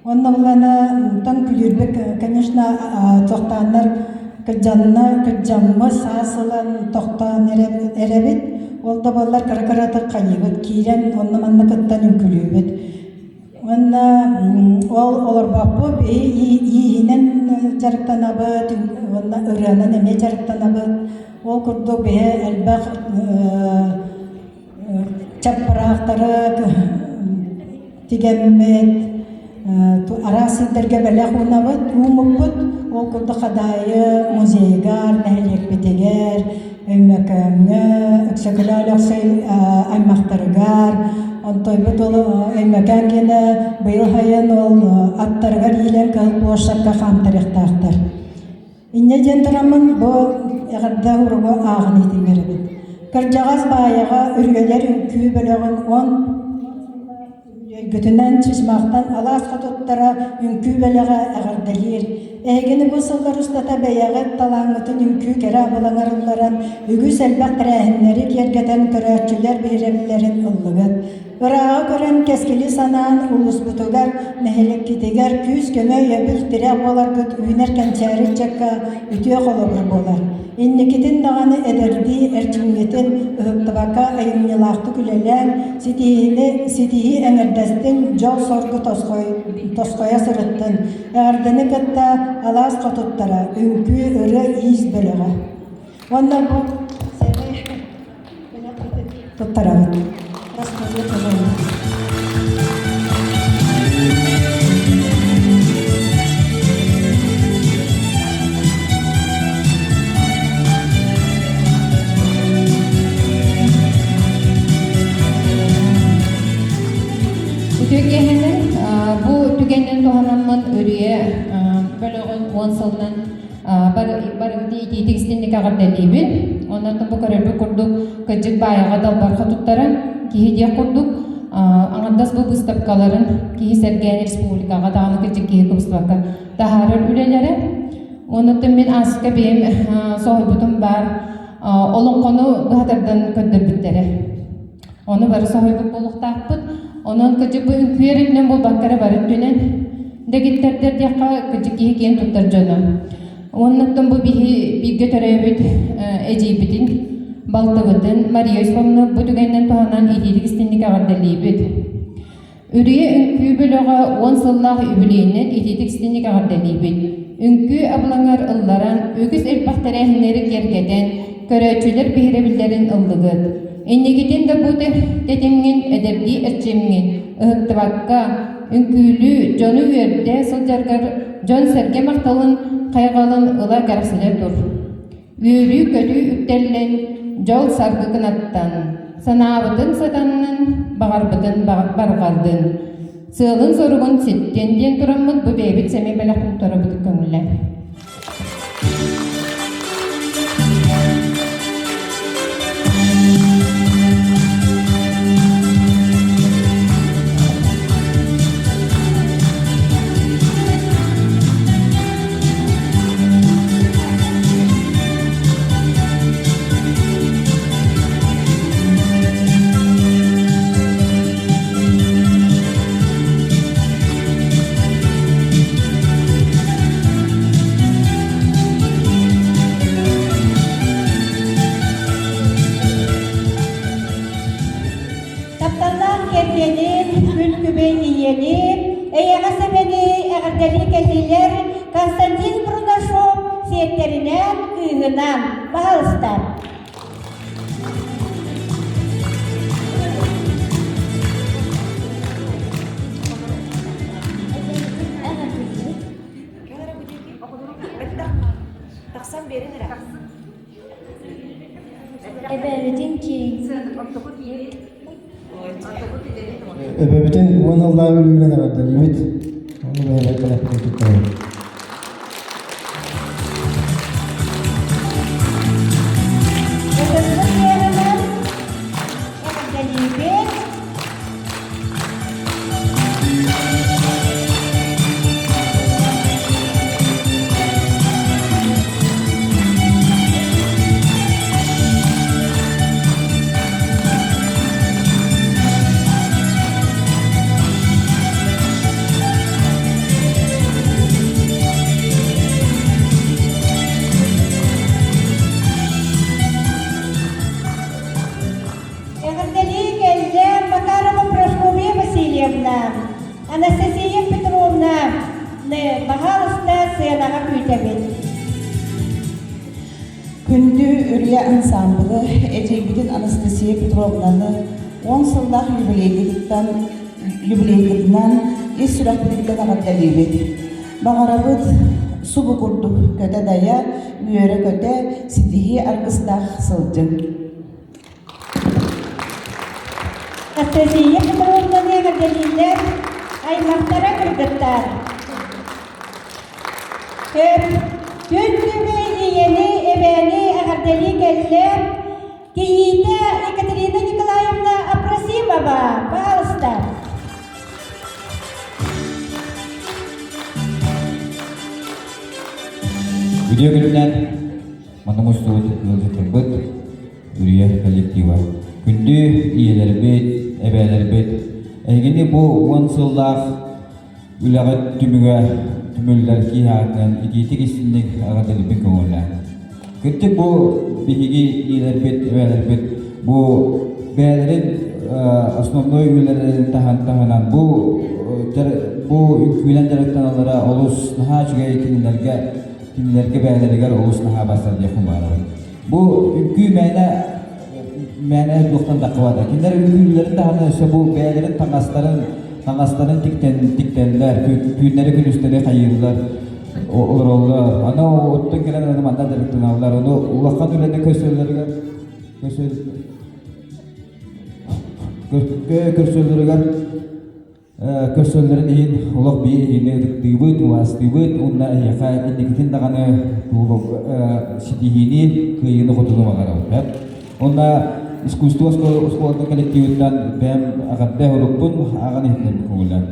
Онно булана онтон күлүүрбүт, конечно, тохтооннор кырдьанна, кырдьаммыт, саас ылан тохтоон эрэбит. Ол да буоллар кыра-кыратык хайыыбыт киирэн онно-манна кыттан үҥкүлүүбүт. Уонна Ол олорбоппут ииһинэн дьарыктанабыт уонна ырыанан эмиэ дьарыктанабыт. Ол курдук биһи элбэх чаппараахтары тигэммит, араас сирдэргэ бэлэх уунабыт, ууммуппут. Ол курдук Хадаайы музейыгар, нэһилиэкпитигэр, Өймөкөөҥҥө, Өксөкүлээх Өлөксөй аймахтарыгар, онтойбут ол Өймөкөөн киэнэ быйыл сайын ол аттарыгар иилэн Кыһыл площадка хаамтарыахтаахтар. Инньэ диэн тураммын бу эҕэрдэ уругу ааҕан иһитиннэрэбин. Кырдьаҕас баайаҕа үрүйэлэр үҥкүү бөлөҕүн уон Өйгүтүнэн Чычымахтан алаас хотуттара үҥкүү бэлэҕэ эҕэрдэлиир. Эһигини бу сыллар устата бэйэҕит талааҥҥытын үҥкүү кэрэ абылаҥар ылларан, үгүс элбэх тэрээһиннэри киэргэтэн көрөөччүлэр биһирэбиллэрин ыллыгыт. Ырааҕы көрөн, кэскили санаан улууспутугар, нэһилиэккитигэр күүс-көмө, өйөбүл, тирэх буоларгыт үүнэр кэнчээри ыччакка үтүө холобур буолар. Инникитин даҕаны эдэрдии эрчимҥитин ыһыктыбакка айымньылаахтык үлэлээн, ситиһиини ситиһии эҥэрдэстин, дьол-соргу тосхойо сырыттын. Эҕэрдэни кытта алаас хотуттара, үҥкүү, ырыа, иис бөлөҕө. Уонна бу сэмэй туттарабыт. Расскажи, пожалуйста. Үтүө киэһэнэн бу түгэннэн туһанаммын Үрүйэ бөлөҕүн уон сылынан барыгыты итиитик истинник эҕэрдэлиибин. Онон бу көрөрбүт курдук кырдьык баайаҕа далбарха туттаран киһи диэх курдук аҥардас бу быыстапкаларын киһи сэргээн республикаҕа даҕаны кырдьык киһи кыбыстыбакка таһаарар үлэлэрэ. Онон мин ааска бэйэм соһуйбутум баар олоҥхону быһа тардан көрдөрбүттэрэ. Ону бары соһуйбут буолуохтаахпыт. Онон кырдьык бу үҥкүү эрэ буолбакка эрэ бары өттүнэн дэгиттэрдэр диэххэ кырдьык киһи киэн туттар дьоно. Уоннаттан бу биһи бииргэ төрөөбүт эдьиийбитин, балтыбытын Мария Осиповна бу түгэнинэн туһанан итиитик истинник эҕэрдэлиибит. Үрүйэ үҥкүү бөлөҕө уон сыллаах үбүлүөйүнэн итиитик истинник эҕэрдэлиибит. Үҥкүү абылаҥар ылларан, үгүс элбэх тэрээһиннэри киэргэтэн, көрөөччүлэр биһирэбиллэрин ыллыгыт. Инникитин да бу тэтимҥин, эдэрдии эрчимҥин ыһыктыбакка, үҥкүүлүү, дьону үөрдэ сылдьаргар дьон-сэргэ махталын, хайҕалын ыла кэрэхсэнэ тур. Үөрүү-көтүү үктэллэн, дьол-саргы кынаттан, санаабытын сатаннын, баҕарбытын барҕардын. Сыалын-соругун ситтин диэн тураммыт бу бэйэбит сэмэй бэлэхпин туттарабыт көҥүлэ. Тапталлаах кэргэним, күн күбэй ийэни, эйэҕэс эбэни эҕэрдэлии кэллилэр Константин Брунашов сиэттэринэн, кыыһынан. Пожалуйста. Тахсан берин эрэ. Эбэбитин киин. Эбэбитин уон аллаабы үлүүнэн эҕэрдэлиибит. Ону бэйэбэр кэлэппин туттарабыт. Ытыспыт тыаһынан эҕэрдэлиибит. Эҕэрдэлии кэллэ Макарова Прасковья Васильевна, Анастасия Петровна. Петровна баһаалыста сыанаҕа күүтэбит. Күндү Үрүйэ ансаамбылы эдьиийбитин Анастасия Петровнаны уон сыллаах юбилейгытыттан юбилейгытынан ис сүрэхпититтэн эҕэрдэлиибит. Баҕарабыт субу курдук көтө-дайа, үөрэ-көтө, ситиһии аргыстаах сылдьыҥ. Анастасия Петровнаны эҕэрдэлииллэр аймахтара кыргыттар. Өр күн күбэй ийэни, эбээни эҕэрдэлии кэллэ. Кийиитэ Екатерина Николаевна Апросимова, пожалуйста. Үтүө күнүнэн маннык устубут ыалдьыттарбыт Үрүйэ коллектива. Күндү ийэлэрбит, эбээлэрбит, эһигини бу уон сыллаах үлэҕит түмүгэ түмүллэр киһи аатынан итиитик истинник эҕэрдэлиибин көҥүллээн. Кырдьык бу биһиги ийэлэрбит, эбээлэрбит бу бэйэлэрин основной үлэлэрин таһан таһынан бу бу үҥкүүнэн дьарыктаналлара олус наһаа үчүгэй кинилэргэ кинилэргэ бэйэлэригэр олус наһаа барсар диэхпин баҕарабын. Бу үҥкүү мээнэ мээнэ туохтан таххыбата. Кинилэр үҥкүүлэрин таһынан өссө бу бэйэлэрин таҥастарын таҥастарын тиктэн тиктэллэр, түүннэри күнүстэри хайыыллар, олороллор. Аны оттон кэлэн аны манна дьарыктаналлар. Ону улахан үлэни көрсөллөрүгэр көрсөллөрүгэр Көрсөллөрүн иһин олох биир иһини ытыктыыбыт, убаастыыбыт уонна эһиэхэ инникитин даҕаны ситиһиини, кыайыыны-хотууну баҕарабыт. Уонна искусство оскуолатын коллективыттан бэйэм эҕэрдэ урукпун ааҕан иһитинэрбин көҥүллээн.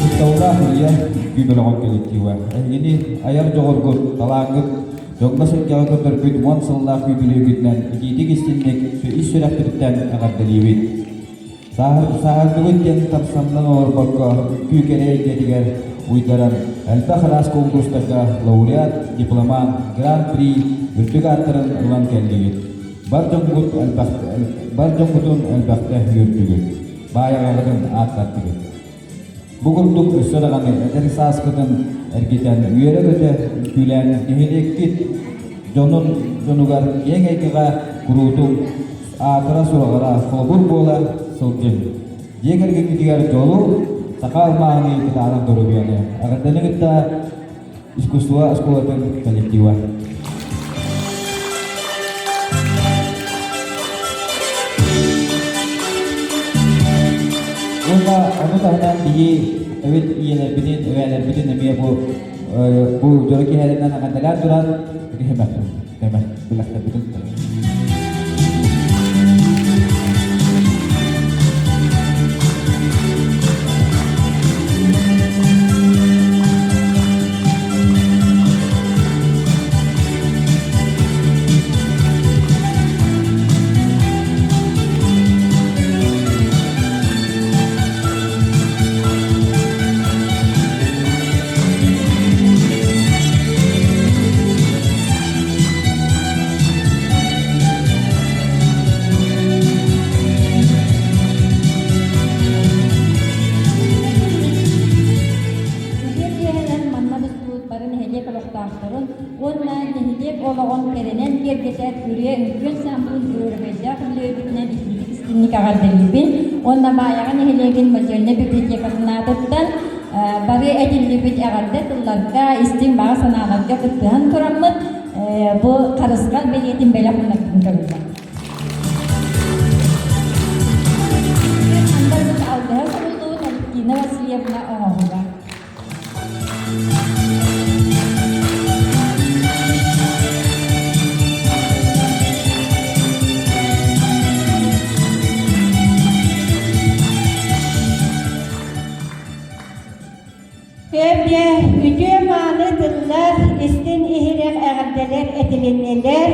Ытыктабыллаах Илья үҥкүү бөлөҕүн коллектива, эһигини айар дьоҕургут, талааҥҥыт дьоҥҥо-сэргэҕэ көрдөрбүт уон сыллаах үбүлүөйгүтүнэн итиитик истинник ис сүрэхпититтэн эҕэрдэлиибит. Сааһырдыбыт диэн тапсамнан олорбокко, үҥкүү кэрэ эйгэтигэр уйдаран, элбэх араас конкурстарга лауреат, дипломант, гран-при үрдүк ааттарын ылан кэллигит. Бар дьоҥҥут элбэх, бар дьоҥҥутун элбэхтэ үөрдүгүт, баайаҕаҕытын ааттаттыгыт. Бу курдук өссө даҕаны эдэр сааскытын эргитэн үөрэ-көтө үҥкүүлээн нэһилиэккит дьонун дьонугар киэҥ эйгэҕэ куруутун аатыра-сураҕыра холобур буола сылдьыҥ. Дьиэ кэргэҥҥитигэр дьолу, саха алмааһыныы кытаанах доруобуйаны эҕэрдэни кытта искусство оскуолатын коллектива. Уонна ону таһынан биһи эбит ийэлэрбитин, эбээлэрбитин эмиэ бу бу дьоро киэһэлэринэн эҕэрдэлээн туран киһимэхпин, бэлэхтэрбитин Үтүө киэһэнэн манна мустубут бары нэһилиэк олохтоохторун уонна нэһилиэк олоҕун кэрэнэн киэргэтэр Үрүйэ үҥкүү ансаамбылын үөрөбөйдөөх үбүлүөйбүтүнэн итиитик истинник эҕэрдэлиибин уонна Баайаҕа нэһилиэгин модельнай библиотекатын аатыттан бары этиллибит эҕэрдэ тылларга, истиҥ баҕа санааларга кыттыһан тураммыт бу харысхал бэлиэтин бэлэх уунарбытын көрүллэр. Алгыһа суруллубут Алевтина Васильевна оҥоһуга. Эбэ үтүө-мааны тыллар, истин иһирэх эҕэрдэлэр этилиннилэр.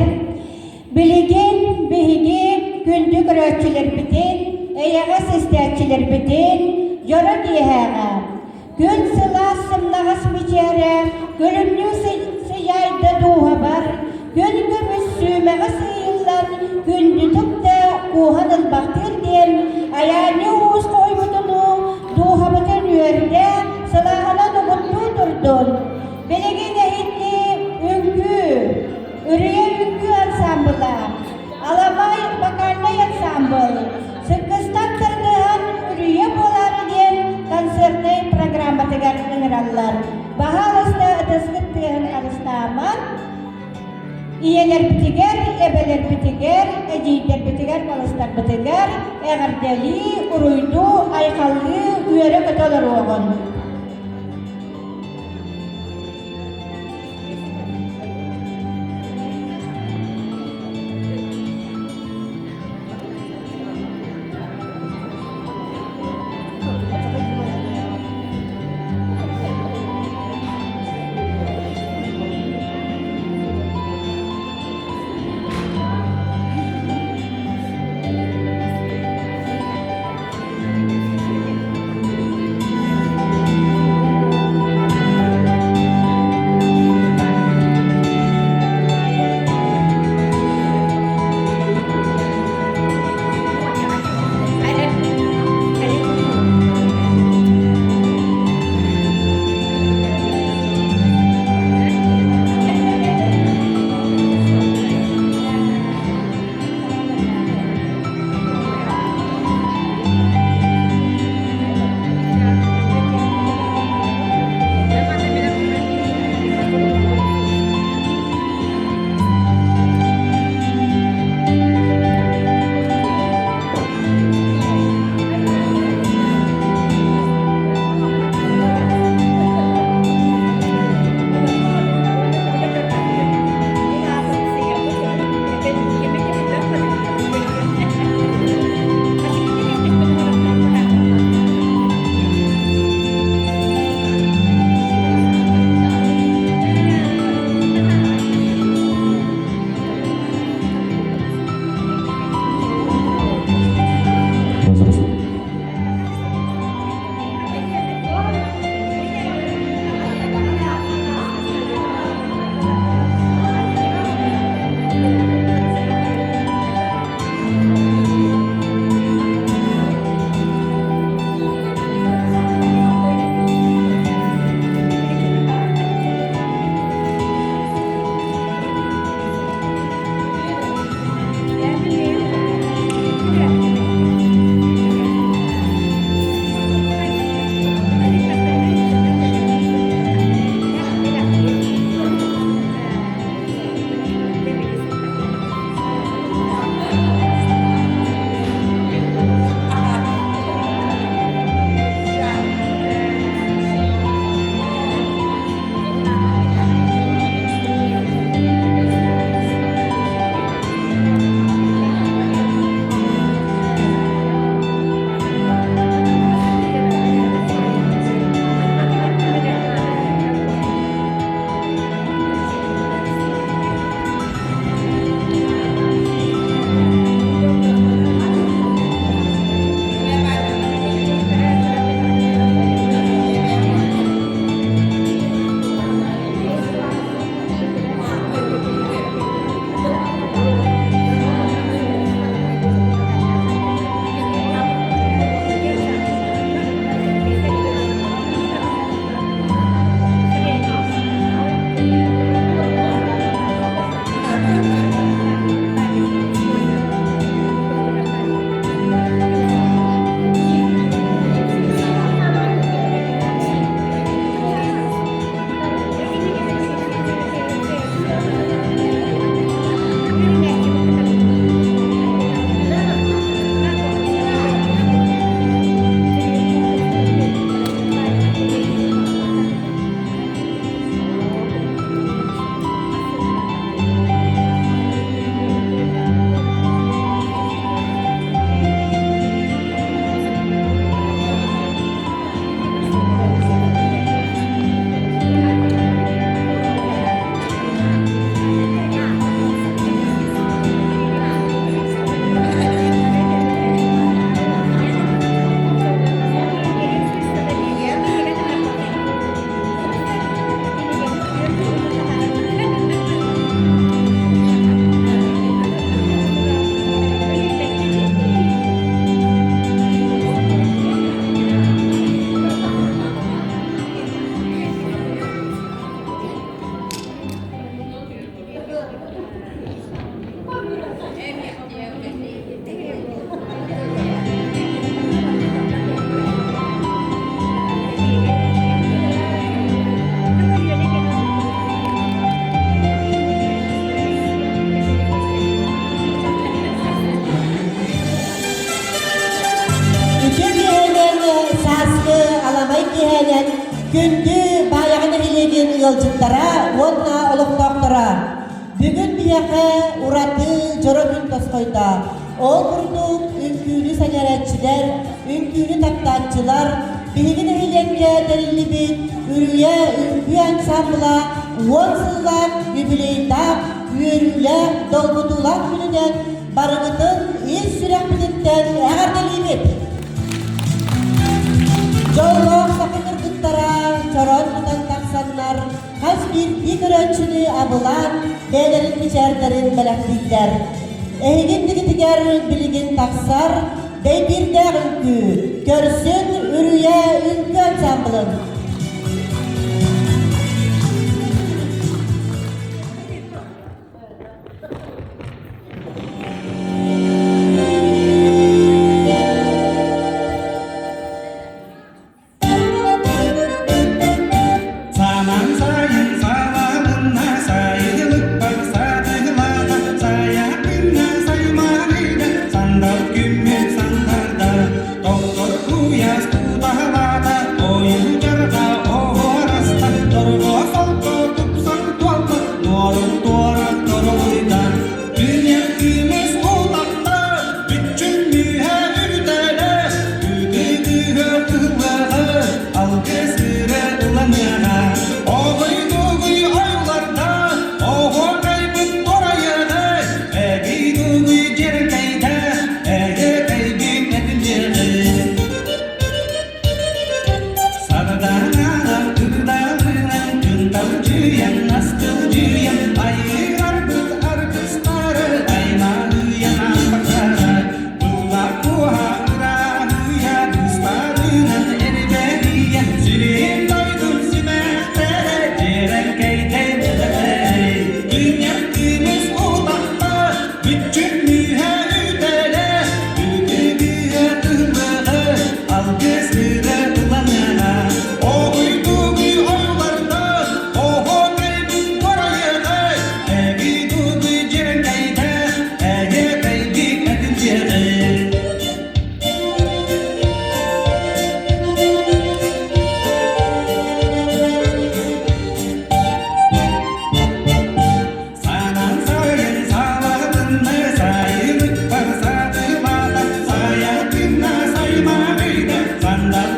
Билигин биһиги күндү көрөөччүлэрбитин, эйэҕэс истээччилэрбитин дьоро киэһээҕэ күн сылаас сымнаҕас мичээрэ күлүмнүү сыйаайда дууһабар, күн көмүс сүүмэҕэ сыыйыллан күндүтүк да кууһан ылбахтыыр диэн айаанньы уус хоһуйбутунуу дууһабытын үөрдэ. Ийэлэрбитигэр, эбэлэрбитигэр, эдьиийдэрбитигэр, балыстарбытыгар эҕэрдэлии, уруйдуу, айхаллыы, үөрэ-көтө олоруоҕун. киэһэнэн күндү Баайаҕа нэһилиэгин ыалдьыттара уонна олохтоохторо! Бүгүн биһиэхэ ураты дьоро күн тосхойдо. Ол курдук үҥкүүнү сэҥээрээччилэр, үҥкүүнү таптааччылар биһиги нэһилиэккэ тэриллибит Үрүйэ үҥкүү ансаамбыла уон сыллаах юбилейдаах, үөрүүлээх, долгутуулаах күнүнэн барыгытын ис сүрэхпититтэн эҕэрдэлиибит! Дьоллоох саха кыргыттара чороон тутан тахсаннар, хас биирдии көрөөччүнү абылаан, бэйэлэрин мичээрдэрин бэлэхтииллэр. Эһиги иннигитигэр билигин тахсар дэйбиирдээх үҥкүү, көрсүн Үрүйэ үҥкүү ансамблын. Саман сайын саламына сайылыкпар сатыылата сайа күннэ саймарыйда сандал күммүт сандарда тохтор куйаас тутаһалаата ойуу дьарҕа оһуораста торго солко тупсан туолла нуорун туора торолуйда Күнүр күмүс утахта бүччүм мүһэ үрдэлэ үтүгүгө кыллаҕы алгыс ыры ыланыаҕа Оҕуй-дугуй ойууларда оһуокайбыт туорайыаҕа эгий-дугуй дьэрэкэйдэ эйэкэйбит этилиэҕи Сардаҥалар кырдалынан кынталдьыйан, астылдьыйан, айыырарбыт аргыстары аймалыйан аспактара, Туллар куоһа ырааһыйа, кыстарынан эрбэрийэ, сирин дойдун симэхтэрэ дьиэрэҥкэйдэй дэлэтэй. Күннэр күнүс утахта, бүччүм мүһэ үтэлэ, үтүгүө тыллыгы, алгыс ыры ыланыаҕа. Оҕуй-тугуй ойууларда, оһуокайбыт туорайыаҕа, эгий-тугуй дьиэрэҥкэйдэ, эйэкэйдик этилиэҕэ. Санаан сайын салатынна сайылыкпар сатылата сайатынна саймарыйда сандал.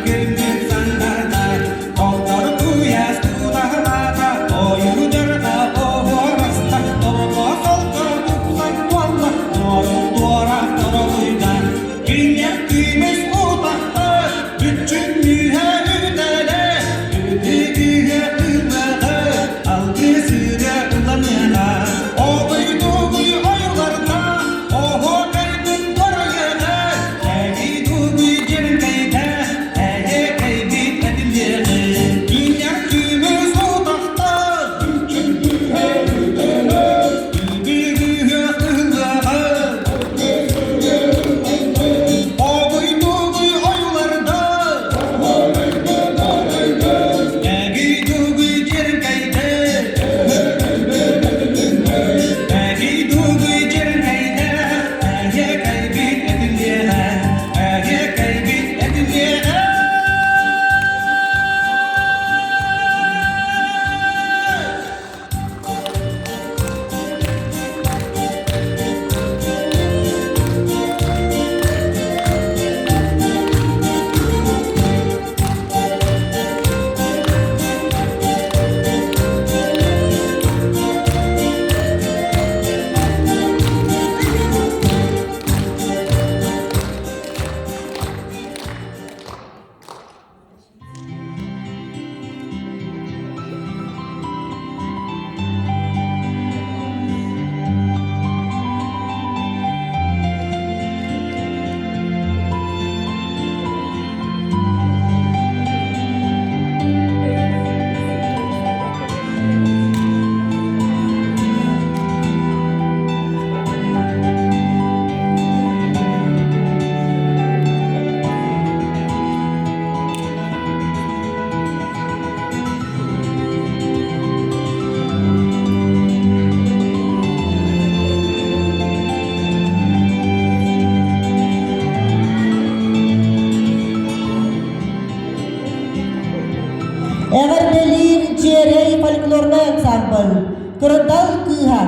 Эҕэрдэлиир Дьиэрэй фольклорнай ансамбль Кырдал кыыһа.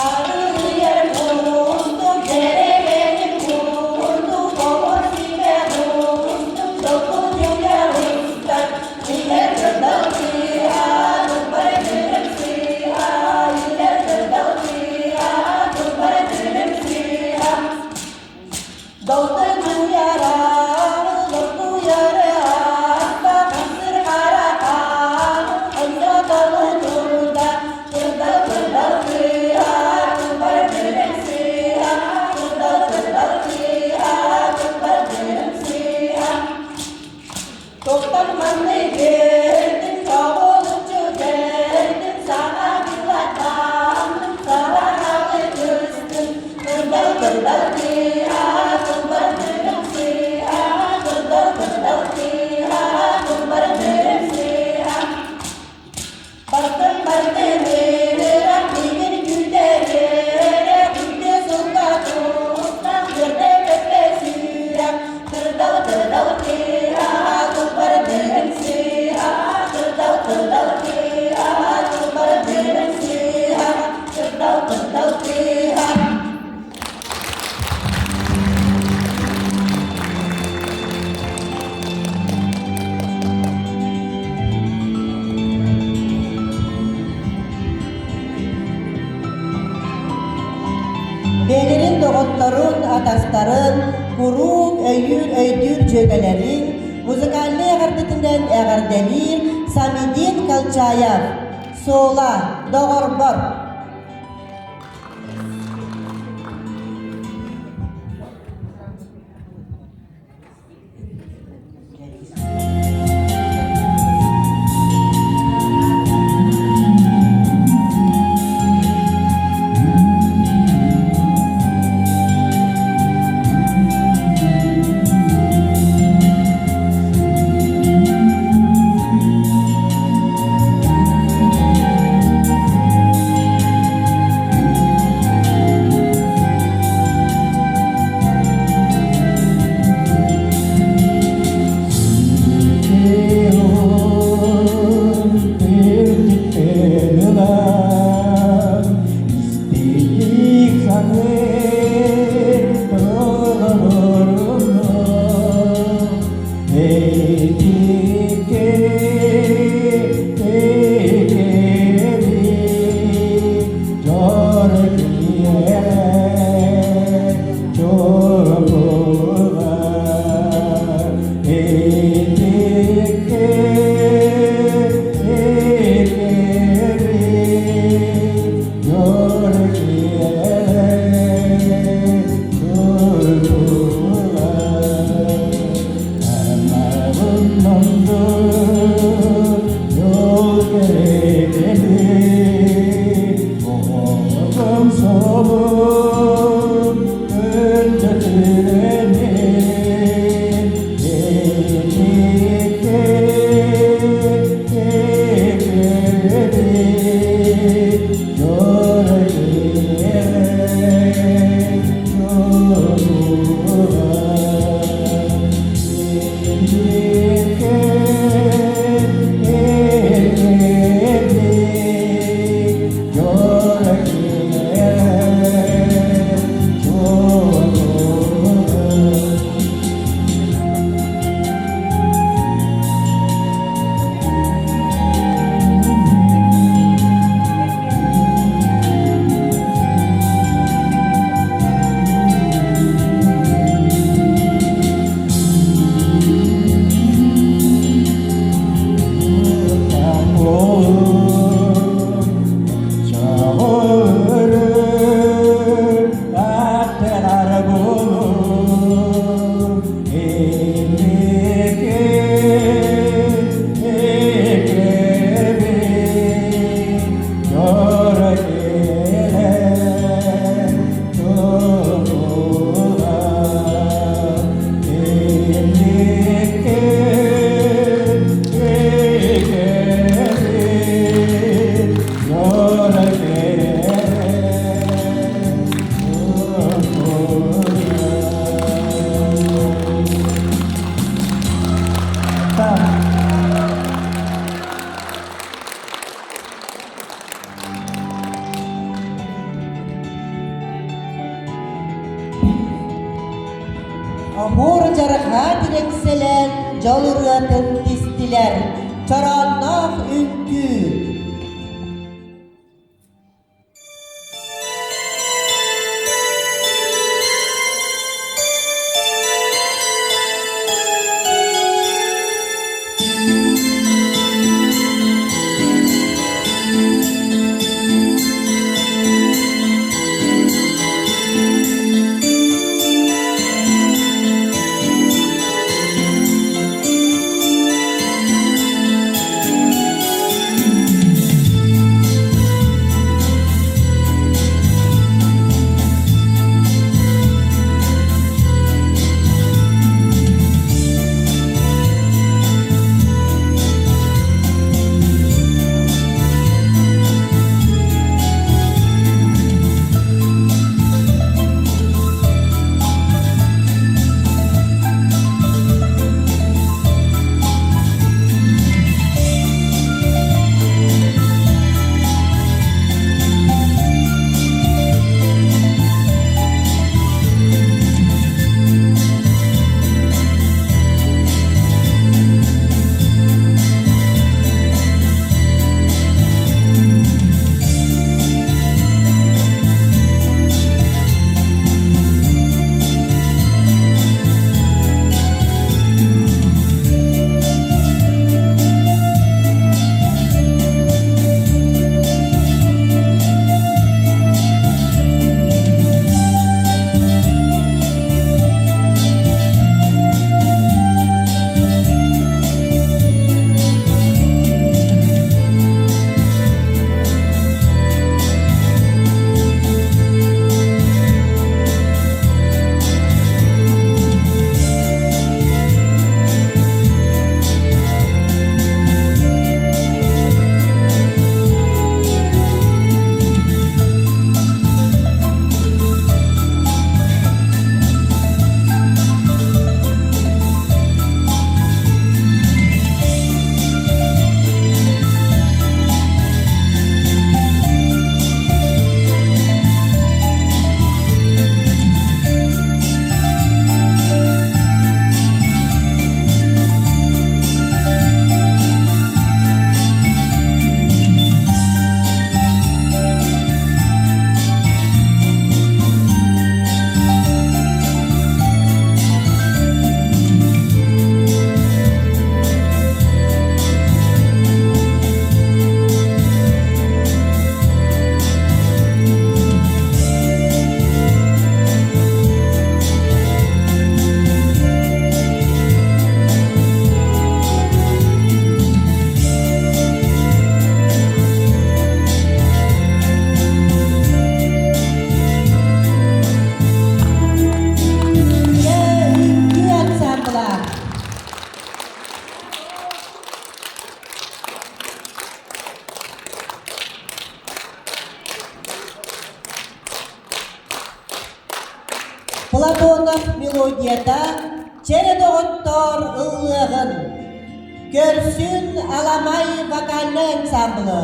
Арыйар кустук дьэрэкээн курдук тоҕо симэ кустук докуйа устар илэр кырдал сыһа туппар күлүм сыһа илэр кырдал сыһа туппар күлүм сыһа Тоқтар манны бердім, тоғылынчы бердім, саға қилатамын, сарағалы көстім. Кырдал, кырдал қиа, қылбар дүрім сыйа, кырдал, кырдал қиа, қылбар дүрім сыйа. Бартын, бартын, ырырақ, мигін күдеререк, күнде сұлқа тұстан, жерде көпе сүйрек. Кырдал, кырдал қиа, қылбар дүрім сыйа, кырдал, кырдал қиа, қылбар дүрім сыйа, кырдал, кырдал қиа. Бэйэлэрин доҕотторун, атастарын, куруук өйүүр өйдүүр дьүөгэлэрин музыкальнай эҕэрдэтинэн эҕэрдэлиир Самидин Калчаев, Суола, доҕорбор. Оһуор дьарҕаа тирэксэлээн дьол ырыатын тистилэр, чороонноох үҥкүү. Үҥкүү ансамбла. Платонов мелодията Чэрэ доҕоттоор ыллыаҕын, Көрсүн Аламай вокальнай ансамблы,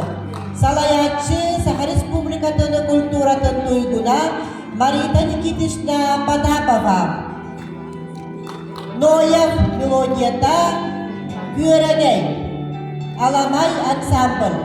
салайааччы Саха Республикатын культуратын туйгуна Марита Никитична Потапова. Ноев мелодията Күөрэгэй, Аламай ансамбль.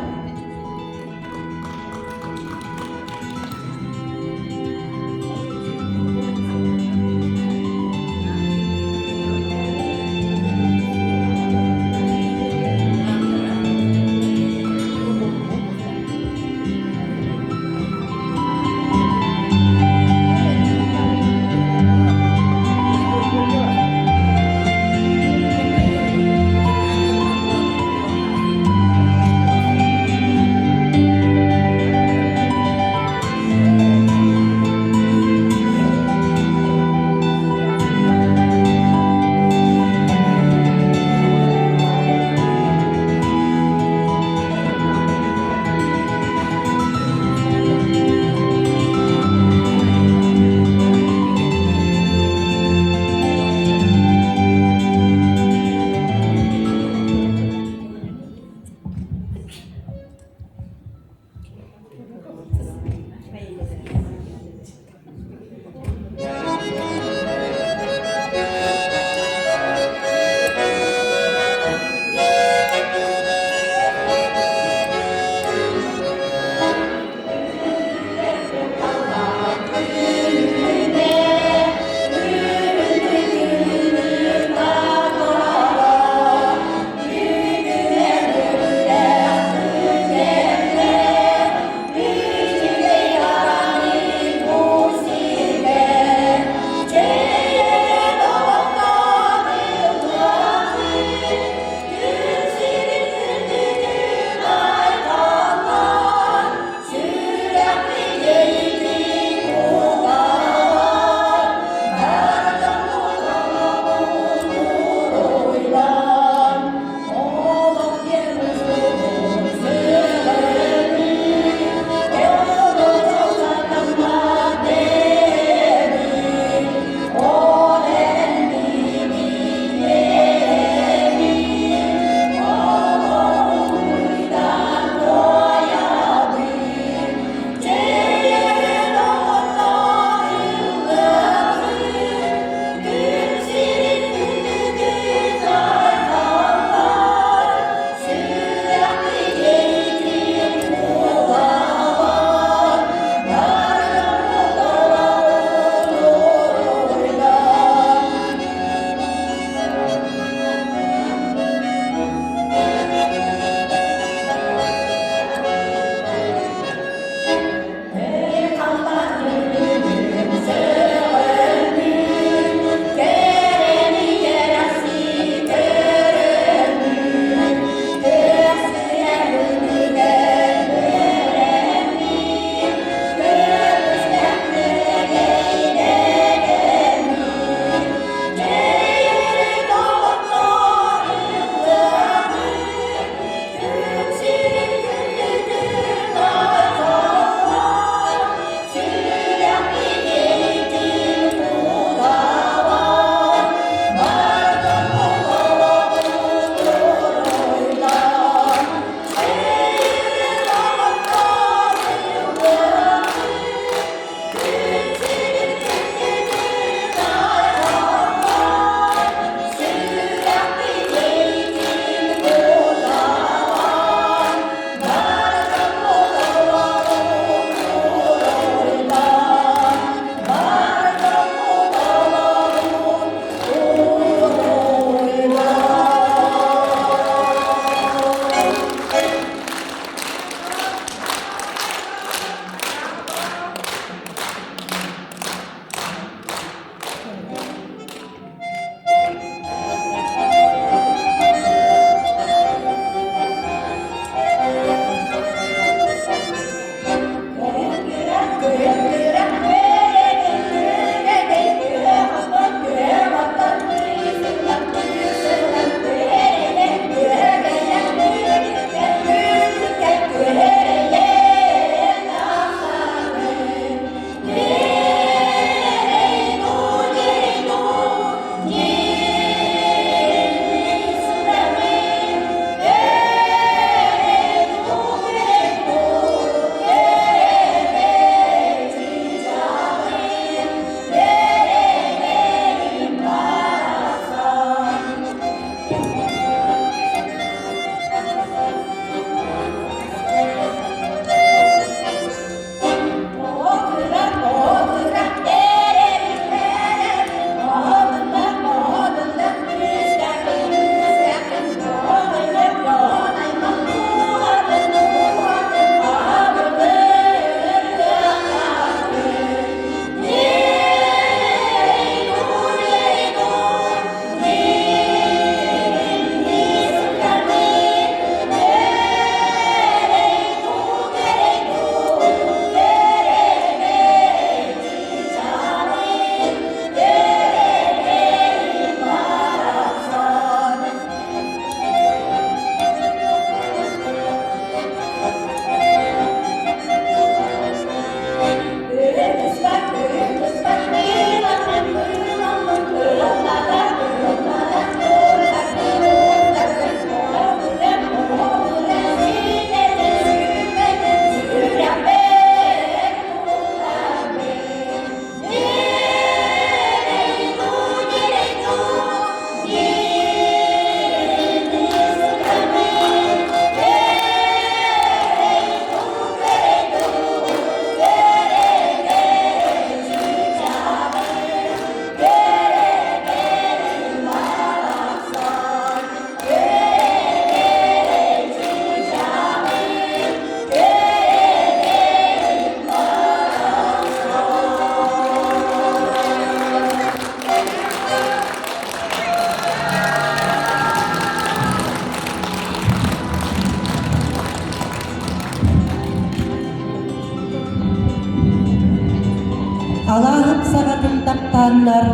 Алааһым саҕатын таптааннар,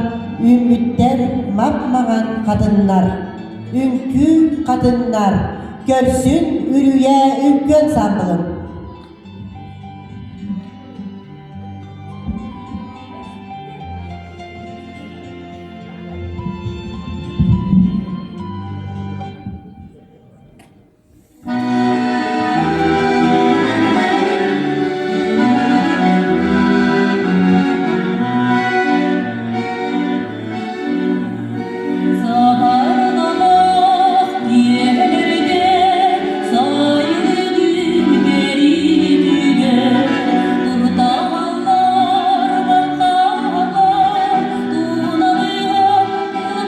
үүммүттэр мап-маҥан хатыннар. Үҥкүү хатыннар, көрсүн үрүйэ үҥкүү ансаамбылын. Саһарҕалаах киэһэлэргэ сайылыгын кэриитигэр туртаһаллар балтаһаллар туналыһан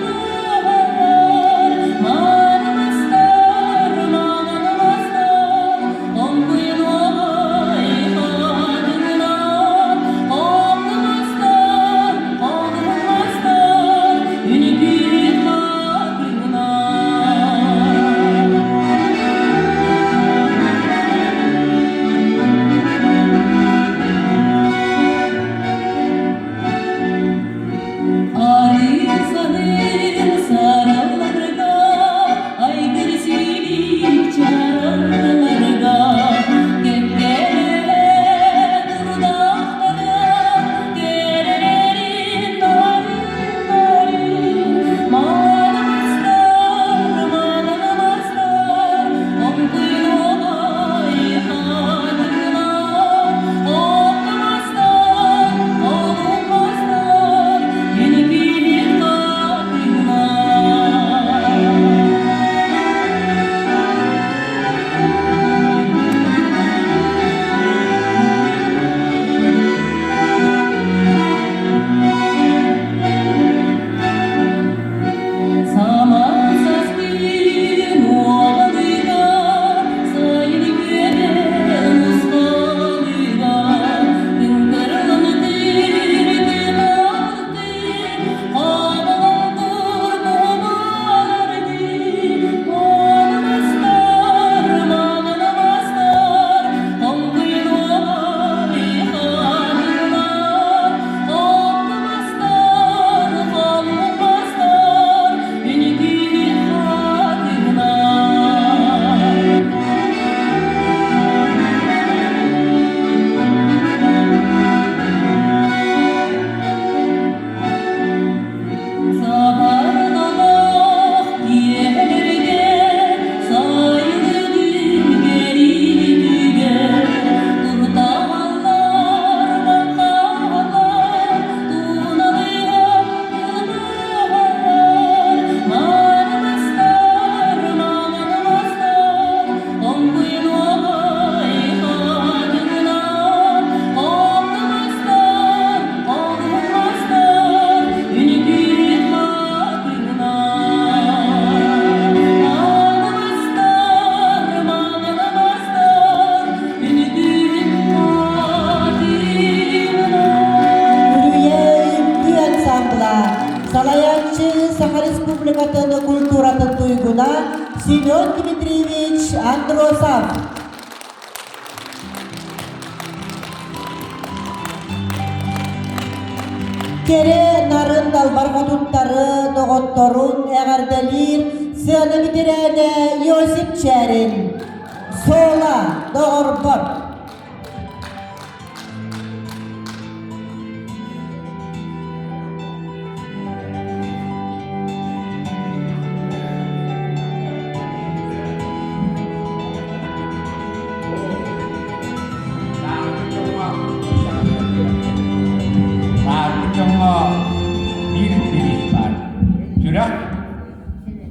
ыллаһаллар маанымастар маанымастар хоҥкуйнуой хатыҥнар хоҥнумастар хоҥнумастар үнкүү хатыҥнар. Арыы-саһыл саралларга, айгыр сиик чаралларга, кэккэлэһэ турдахтара, кэрэлэрин нарын-нарын, маанымастар, маанымастар, оҥкуйуоҕай хатыҥнар, оттомастар, олуммастар, үнкүүһүт хатыҥнар. Саман састыын уоланыга, сайын күөдэл мускалыга, тыҥкырылан тыырды хаалаландыр кумаларды, маанымастар, маанымастар, хоҥкуйнуой хатыҥнар, оттомастар, холлубастар, үнкүүһүт хатыҥнар. Саһарҕалаах киэһэлэргэ сайылыгын кэриитигэр туртаһаллар, балтаһаллар, туналыһан ыллаһаллар. Маанымастар, маанымастар, хоҥкуйнуой хатыҥнар, хоптумастар, холумастар, үнкүүһүт хатыҥнар. Маанымастар, маанымастар, үнкүүһүт хатыҥнар. Үрүйэ үҥкүү ансамбла салайааччы Саха Республикатын культуратын туйгуна Семен Дмитриевич Андросов. Кэрэ нарын далбар хотуттары, доҕотторун эҕэрдэлиир сыана бэтэрээнэ Иосип Чээрин. Суола доҕорбор. Сааскы дьоҥҥо биир девиз баар. Сүрэх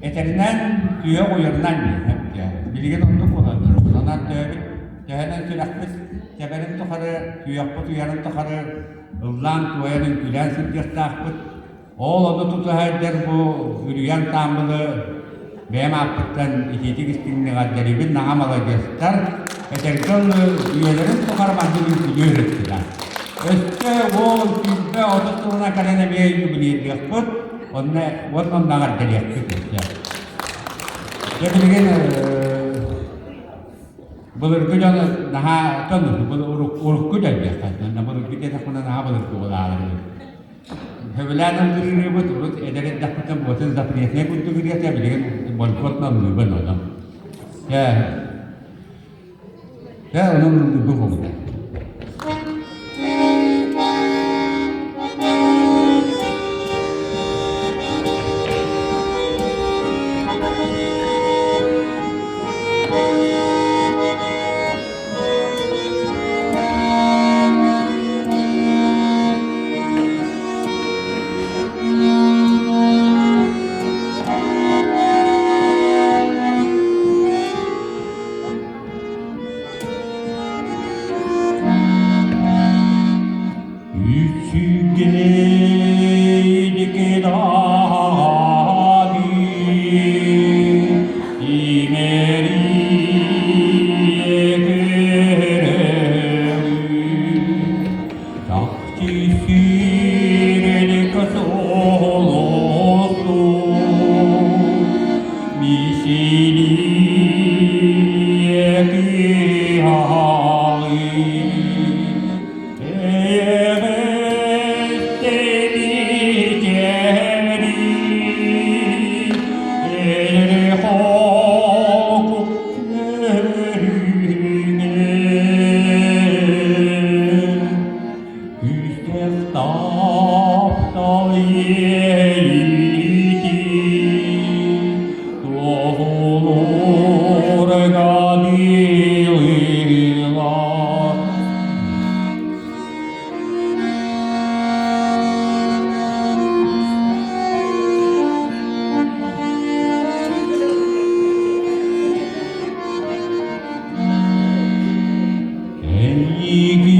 этэринэн, түһэх уйарынан диэн. Билигин оннук буолан турар. Онон төһөбүт төһөнөн сүрэхпит тэбэрин тухары, түһэхпит уйарын тухары ыллаан-туойан, үҥкүүлээн сылдьыахтаахпыт. Ол ону тутуһа сылдьар бу үрүйэн тааммылы бэйэм ааппыттан итиитик истиҥник эҕэрдэлиибин, наһаа маладьыастар. Этэргэ дылы үйэлэрин тухары маннык үҥкүүлүү сырыттылар. Өссө уол 20 30 сылынан кэлэн эмиэ юбилейдыахпыт, онно уонна онно эҕэрдэлиэхпит өссө. Дьэ билигин. Былыргы дьон наһаа тон урукку дьон диэххэ былыргы диэтэхпинэ наһаа былыргы буолаалар. Сөбүлээн ыллыырыбыт урут эдэр эрдэхпиттэн буотун запретнай курдук ырыата билигин бойкот ыллыыбын ону. Дьэ, дьэ онон ыллыырбын холута. Үчүгэйдик даҕаны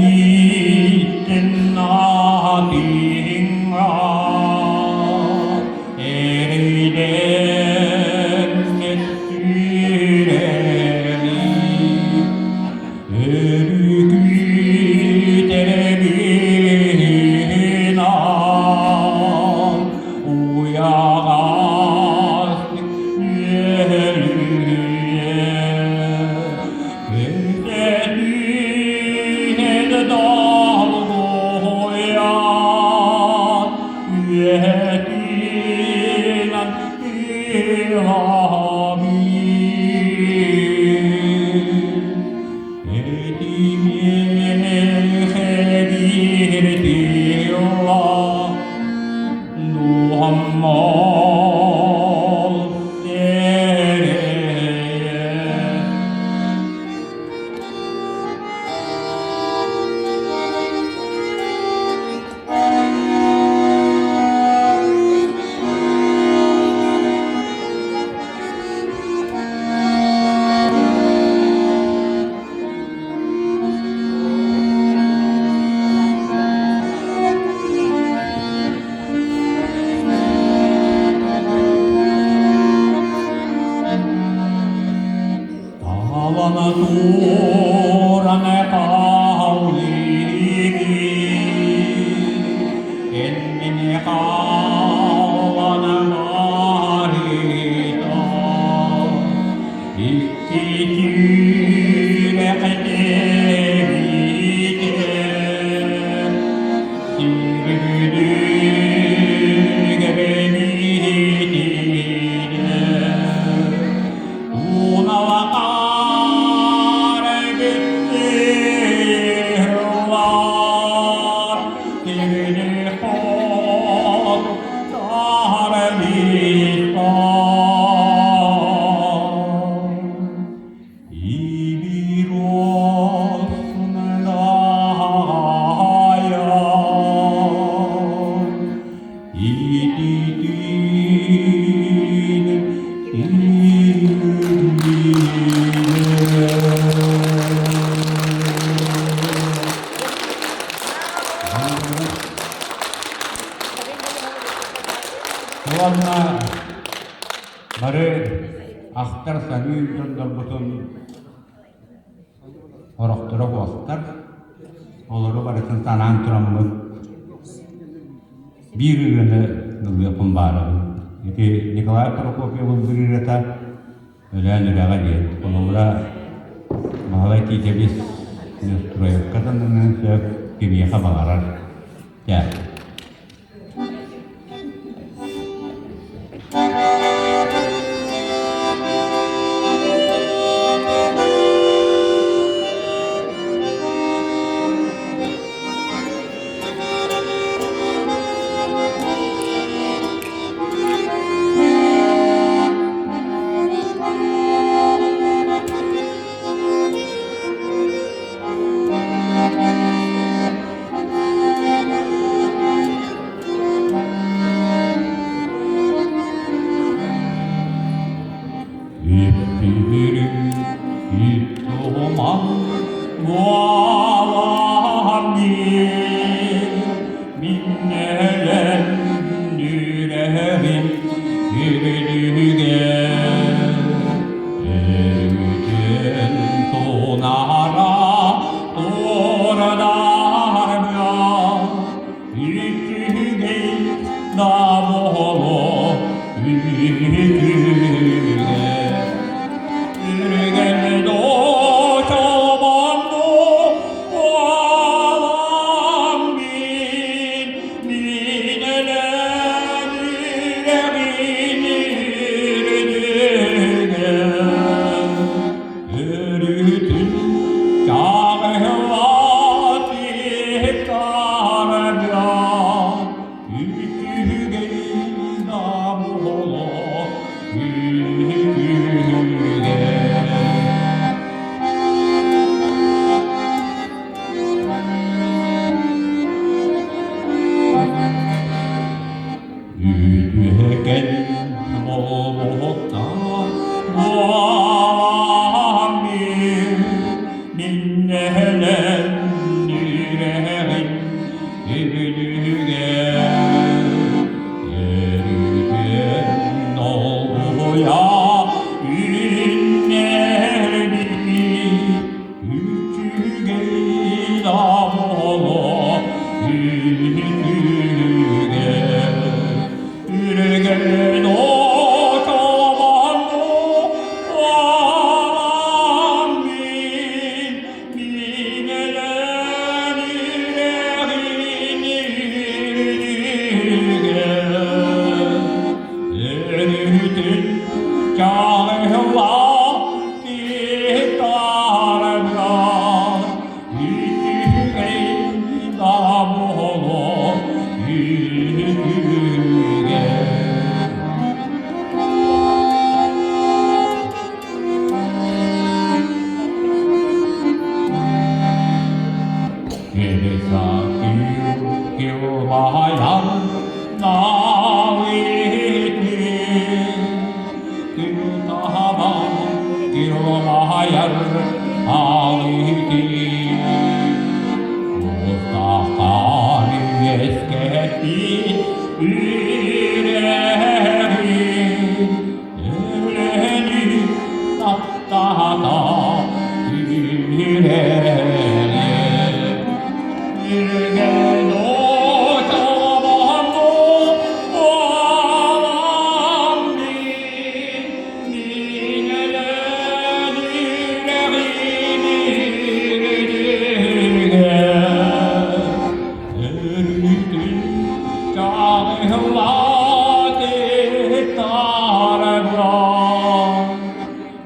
Эйигиттэн аатыҥҥа эрэйдэммит сүрэҕи өрүкүтэрэбин аан уйаҕас үөрүйэ Талана туран хаалыгы, Энмини хаалана барыта, Икки түүрэхтэбите, Уонна бары ахтар саныыр дьоннорбутун Орохторо уостар, олору барытын санаан тураммыт биир ырыаны ыллыахпын баарабын. Ити Николай Прокопьев ыллыыр ырыата Өлөөн үрэҕэ диэн. Холобура, Баһылай Тиитэбис Неустроевка сананыан сөп, кимиэхэ баҕарар. Чэ. Иппирим итуман буаламмин миннелен нүревин үрүлүгэр Эрүтүн тунара турдарга үчүгэй да боло үчүгэй Үргэн дочобонну буоламмин минэлэн үрэҕин үрдүгэр Өрүтүн чаҕыһылаат тиктарга үчүгэй да буолуо үчүгэй. Үтүөкэн буолуохтаах буолан миннэлэн үрэҕин үбүлүгэр Өрүтүөн олуйа үүннэрбит үчүгэй да буолуо үчүгэй Үргэн очобону аламмын минэлэн үрэҕин үрдүгэр Өрүтүн чаҕыла тиктарга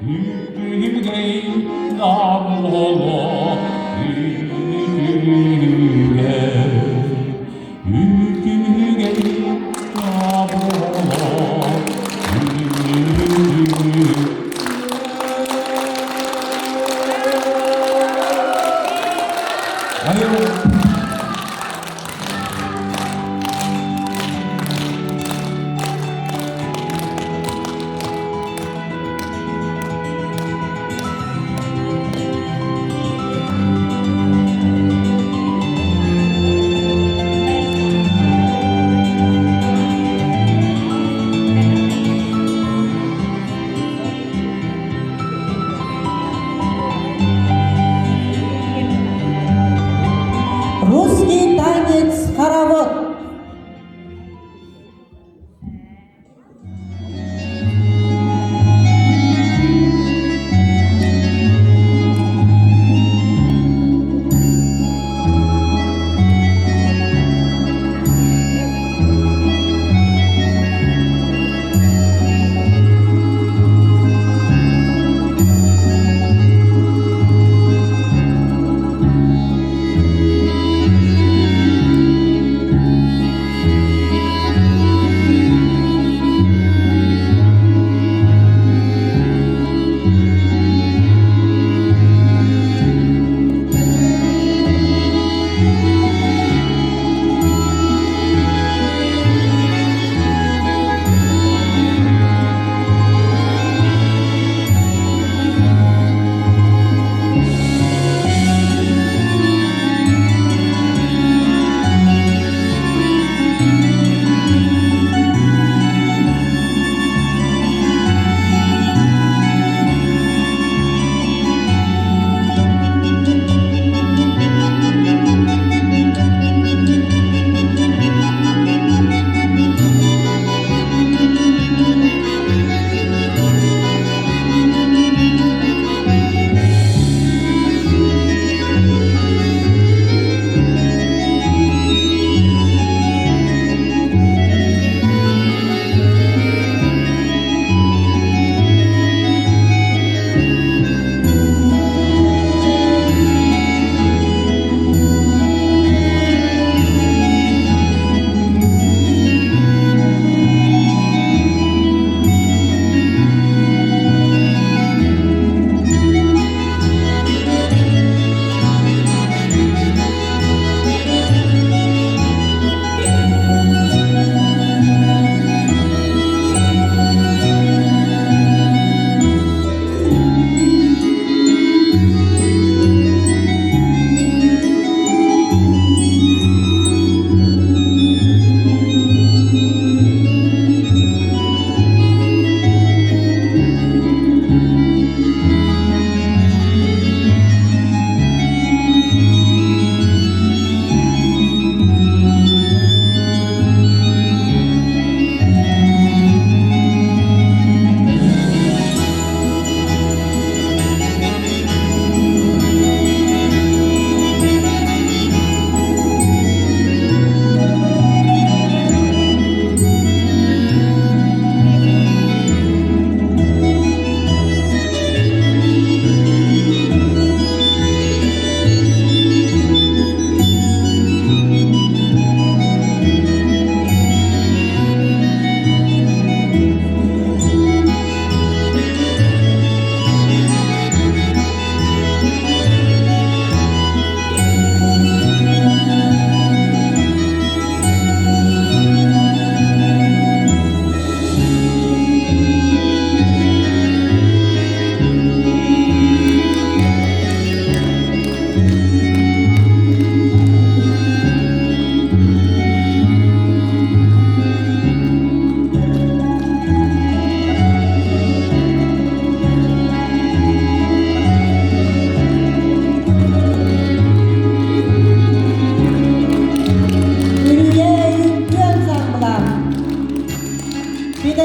үчүгэй да буолуо үчүгэй.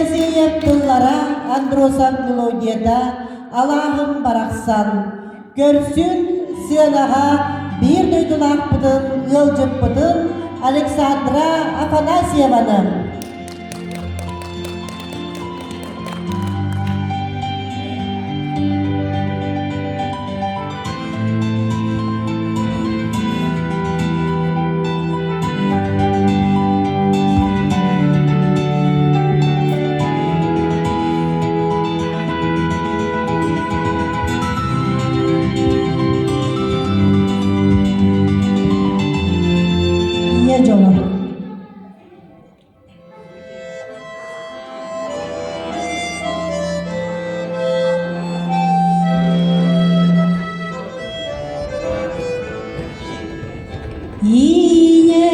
Федосеев тыллара, Андросов мелодията, Алааһым барахсан. Көрсүн сыанаҕа биир дойдулаахпытын, ыалдьыппытын Александра Афанасьеваны. Ийэ дьоло. Ийэ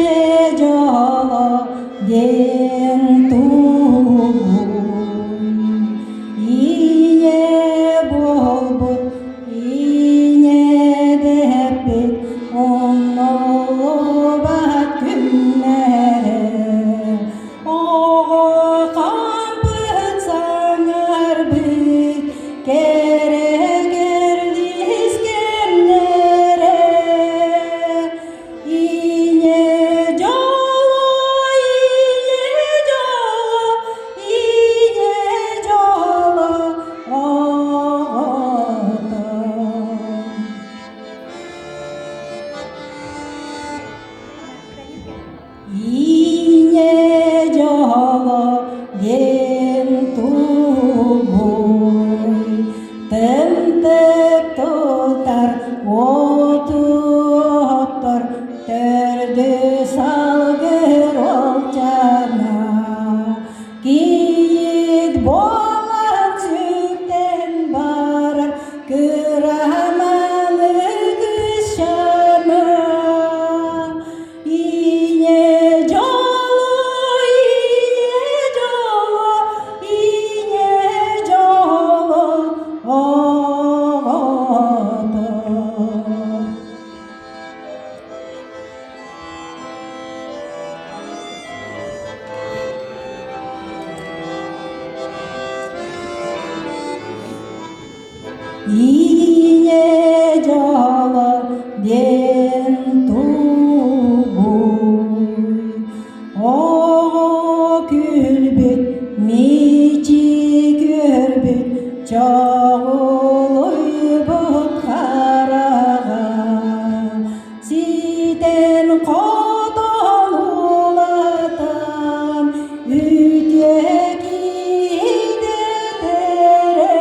дьоло диэн тугуй? Ийэ буолбут ийэ дэппит умнуллубат күннэрэ. Оҕо хампыт саҥарбыт кэрэ кэрдиис кэмнэрэ. Ийэ дьоло, ийэ дьоло, ийэ дьоло оҕото. Ийэ дьоло диэн тугуй? Тымтык тутар уоту оттор төрдү салгыр олчана. Кийиит буолан сүктэн барар кыраманы кыщана. Ийэ дьоло, ийэ дьоло, ийэ дьоло оҕото. Ийэ дьоло диэн тугуй? Оҕо күлбүт, мичик көрбүт, чоҕулуйбут хараҕа ситэн хотон улатан үтүө киһи дэтэрэ.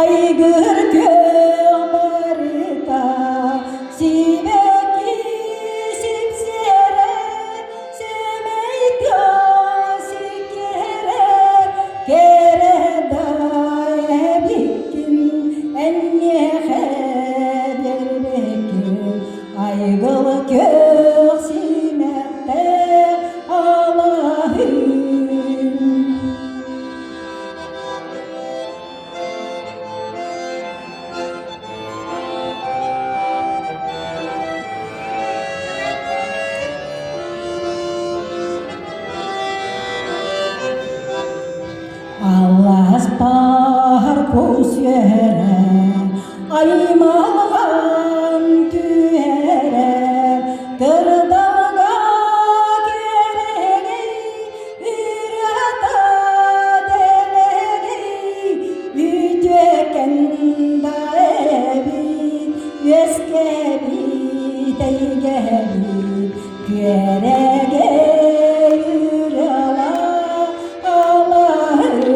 Айгыр күөх барыта сибэкки сипсиэрэ сэмэй тыал сиккиэрэ кэрэ да эбиккин энниэхэ биэрбиккин айгыл күөх симэхтээх алаһын. Аллас паар көсөрө, аймалган түһэрэ, кырдалга күөрэгэй, үрата дэлэгэй, үтүөкэн да эбит, үөскэбит эйгэбит, күөрэгэй үрала алаһым.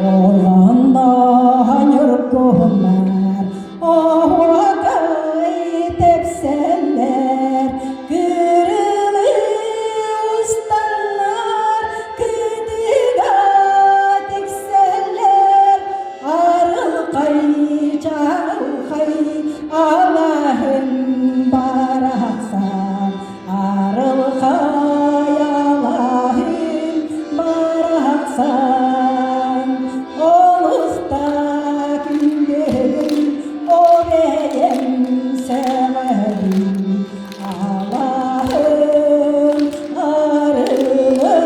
Олонно ньургуһуннар, оһуокай тэпсэллэр, кырылыы устаннар, кытыыга тиксэллэр, арылхай чаҕылхай алаһын барахсан, арылхай алаһын барахсан, олус да күндүгүн, о бэйэм сэҕэбин, алаһын арылы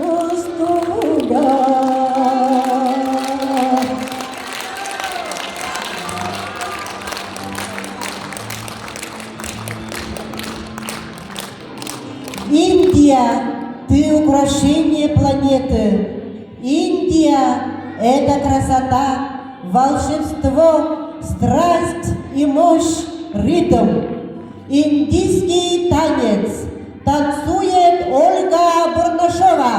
устуга. Индия, ты украшение планеты. Индия – это красота, волшебство, страсть и мощь, ритм. Индийский танец танцует Ольга Бурнашова.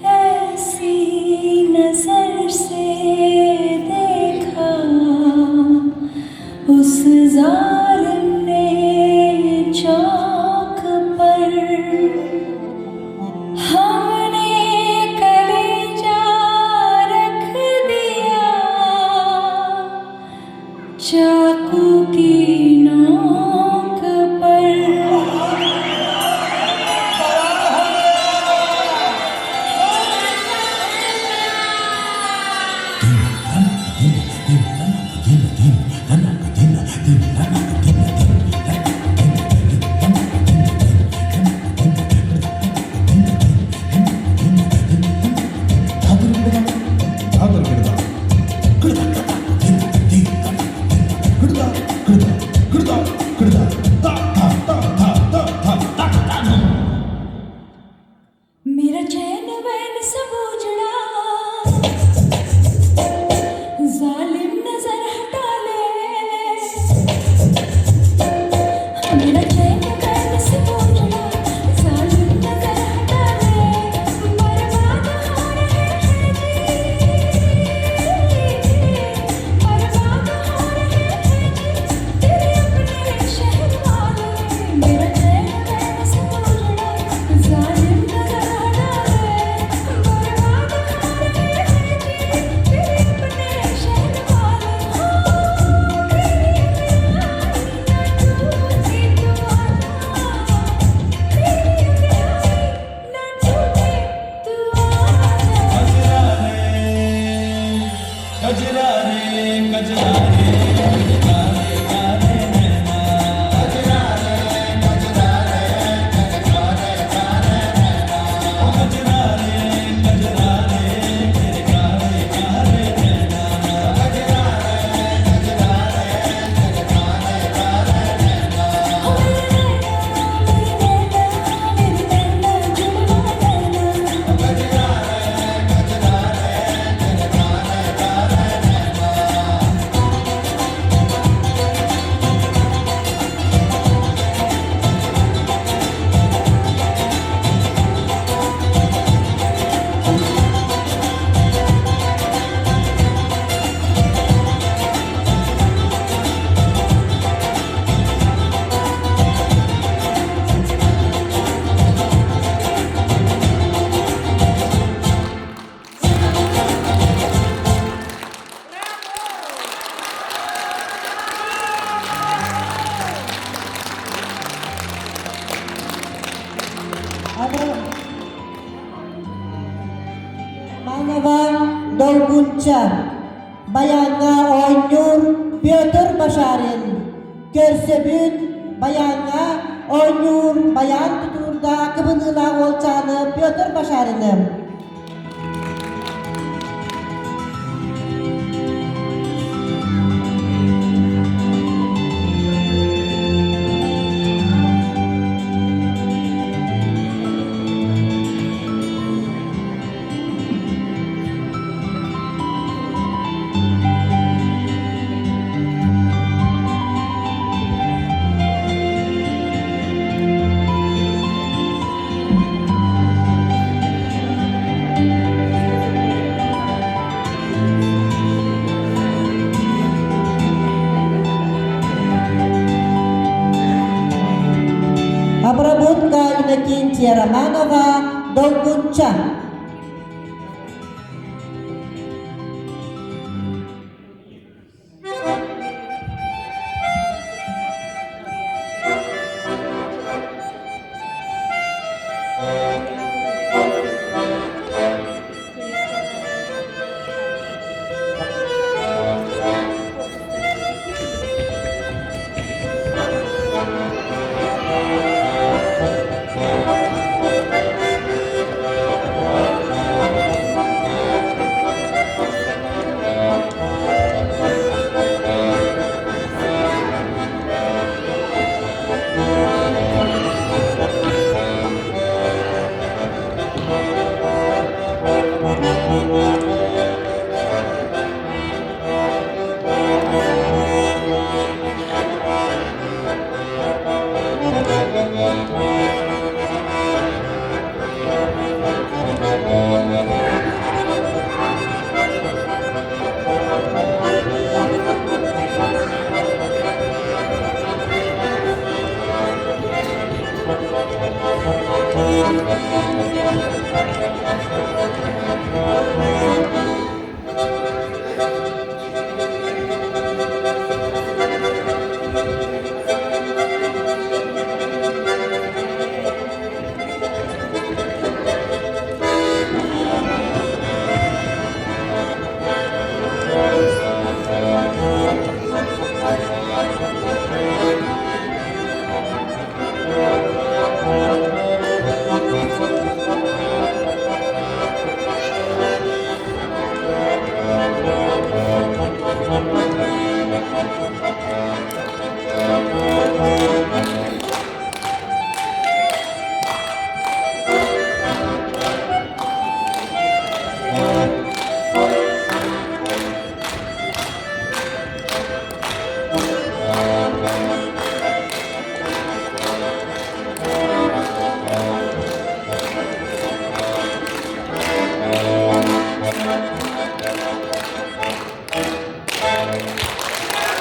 ऐसी नजर से देखा उस जालिम ने चौक पर हमने कलेजा रख दिया। Романова Долгунча. Баяҥҥа оонньуур Петр Башарин. Көрсөбүт баяҥҥа оонньуур баян тутуурдаах кыбыныылаах уолчааны Петр Башарины. Обработка Иннокентия Романова Долгунча.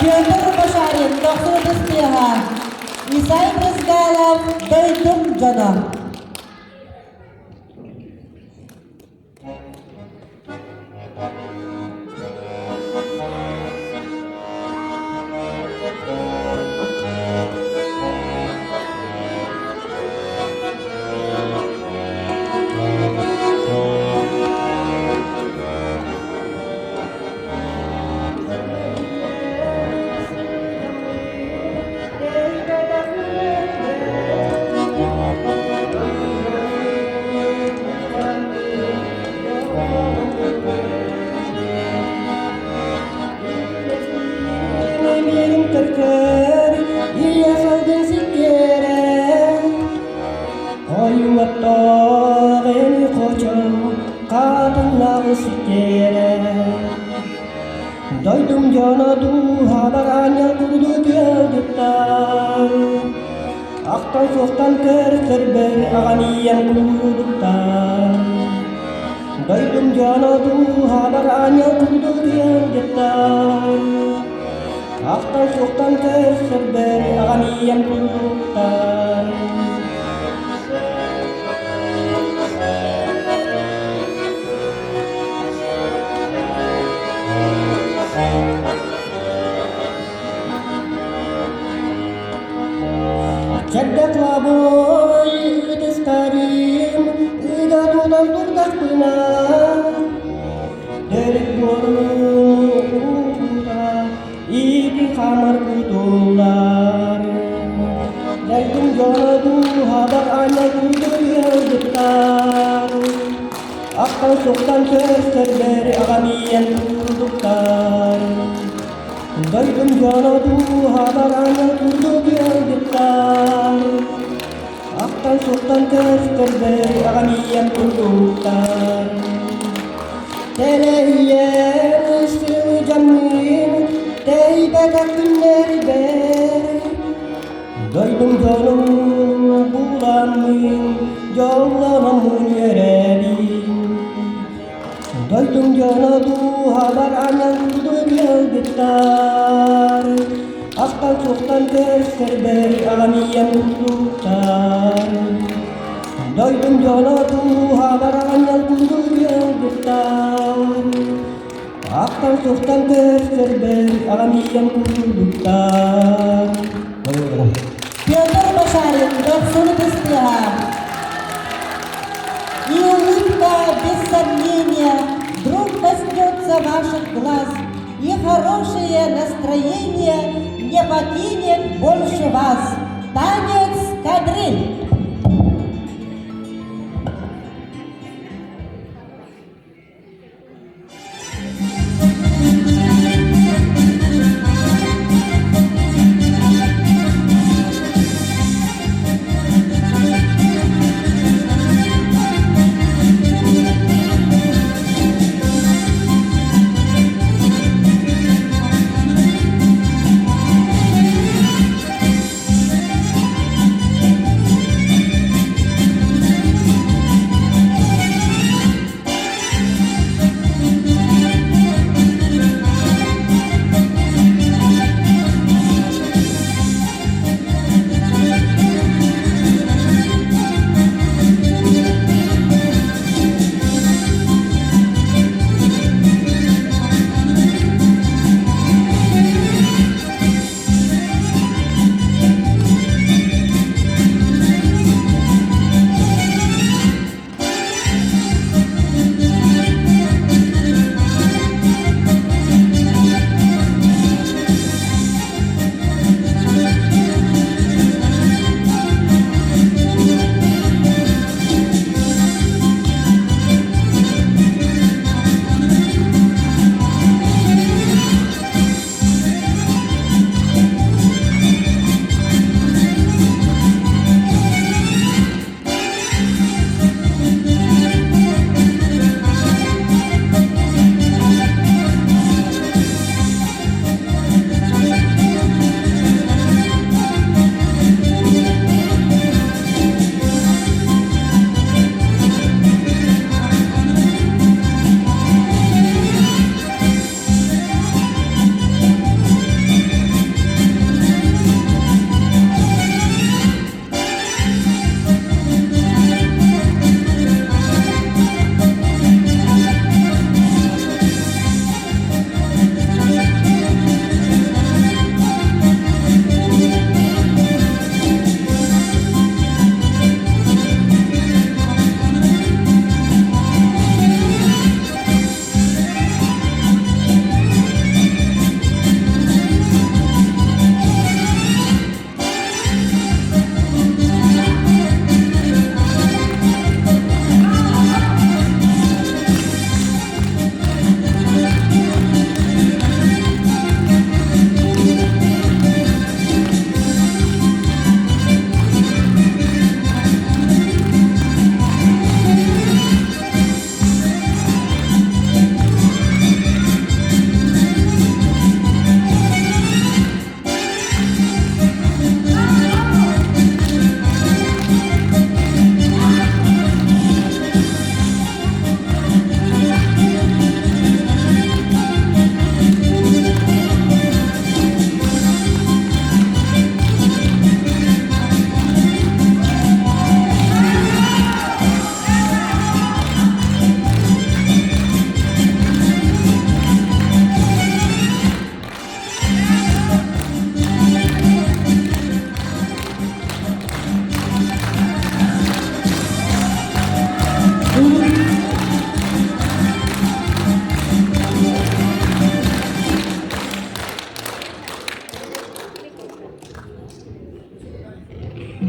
Петр Башарин, тохсутус тыаһа, Исай Брызгалов, дойдум дьоно. Дойдум дьоно дууһабар аанньал курдук ыалдьыттар Ахтан-суохтан көрсөрбөр аҕам ийэм курдуктар Дойдум дьоно дууһабар аанньал курдук ыалдьыттар Ахтан-суохтан көрсөрбөр аҕам ийэм курдуктар Чэрдэх лабой ытыстарым, ыга тутан турдахпына. Ахтан-суохтан көрсөрбөр аҕам ийэм курдуктар. Дойдум дьоно дууһабар аанньал курдук ыалдьыттар. Ахтан-суохтан көрсөрбөр аҕам ийэм курдуктар. Тэлэһийэр сылдьаммын тэйбэтэх күннэрбэр Дойдум дьонум буламмын, дьоллономмун үөрэбин. Дойдум дьоно дууһабар анал курдук ыалдьыттар. Ахтан-суохтан көрсөрбөр аҕам ийэм курдуктар. Дойдум дьоно дууһабар анал курдук ыалдьыттар. Ахтан-суохтан көрсөрбөр аҕам ийэм курдуктар. Петр Башарин, Дохсун Быстыга. И улыбка, без сомнения, вдруг коснется ваших глаз, и хорошее настроение не покинет больше вас. Танец кадриль!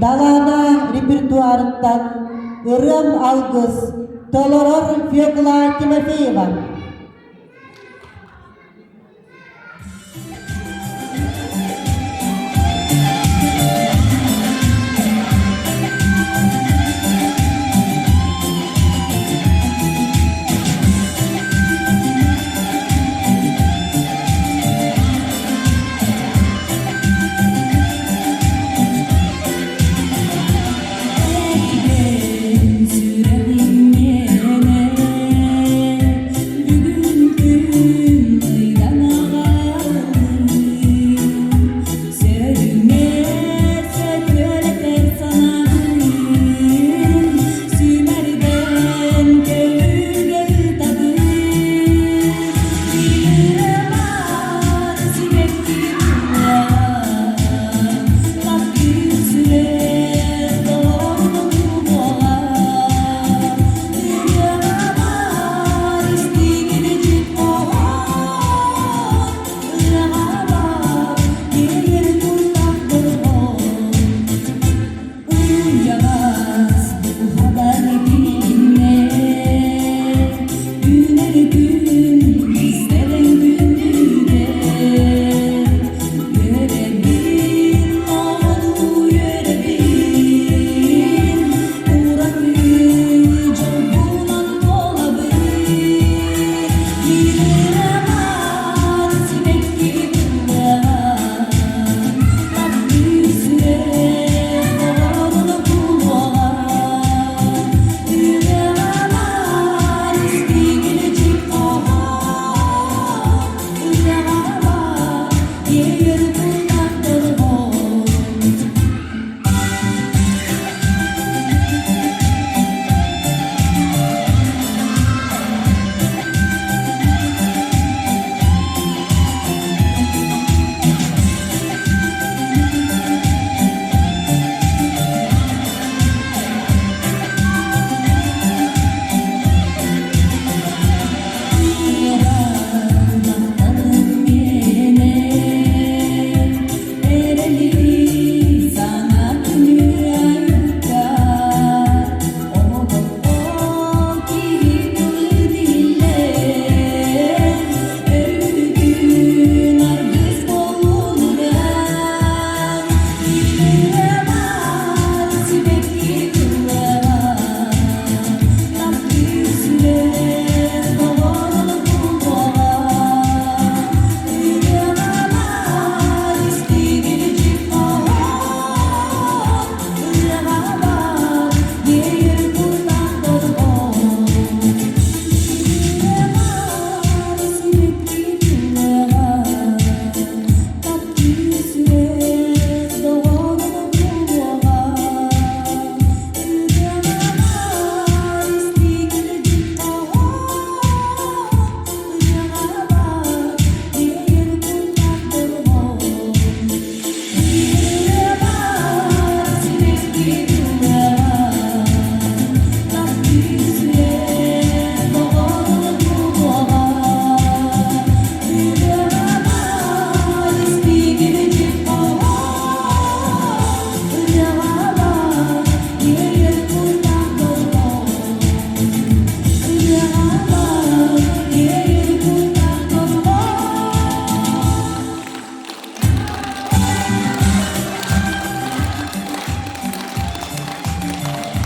Далаана репертуарыттан Ырыам алгыс. Толорор Фекла Тимофеева.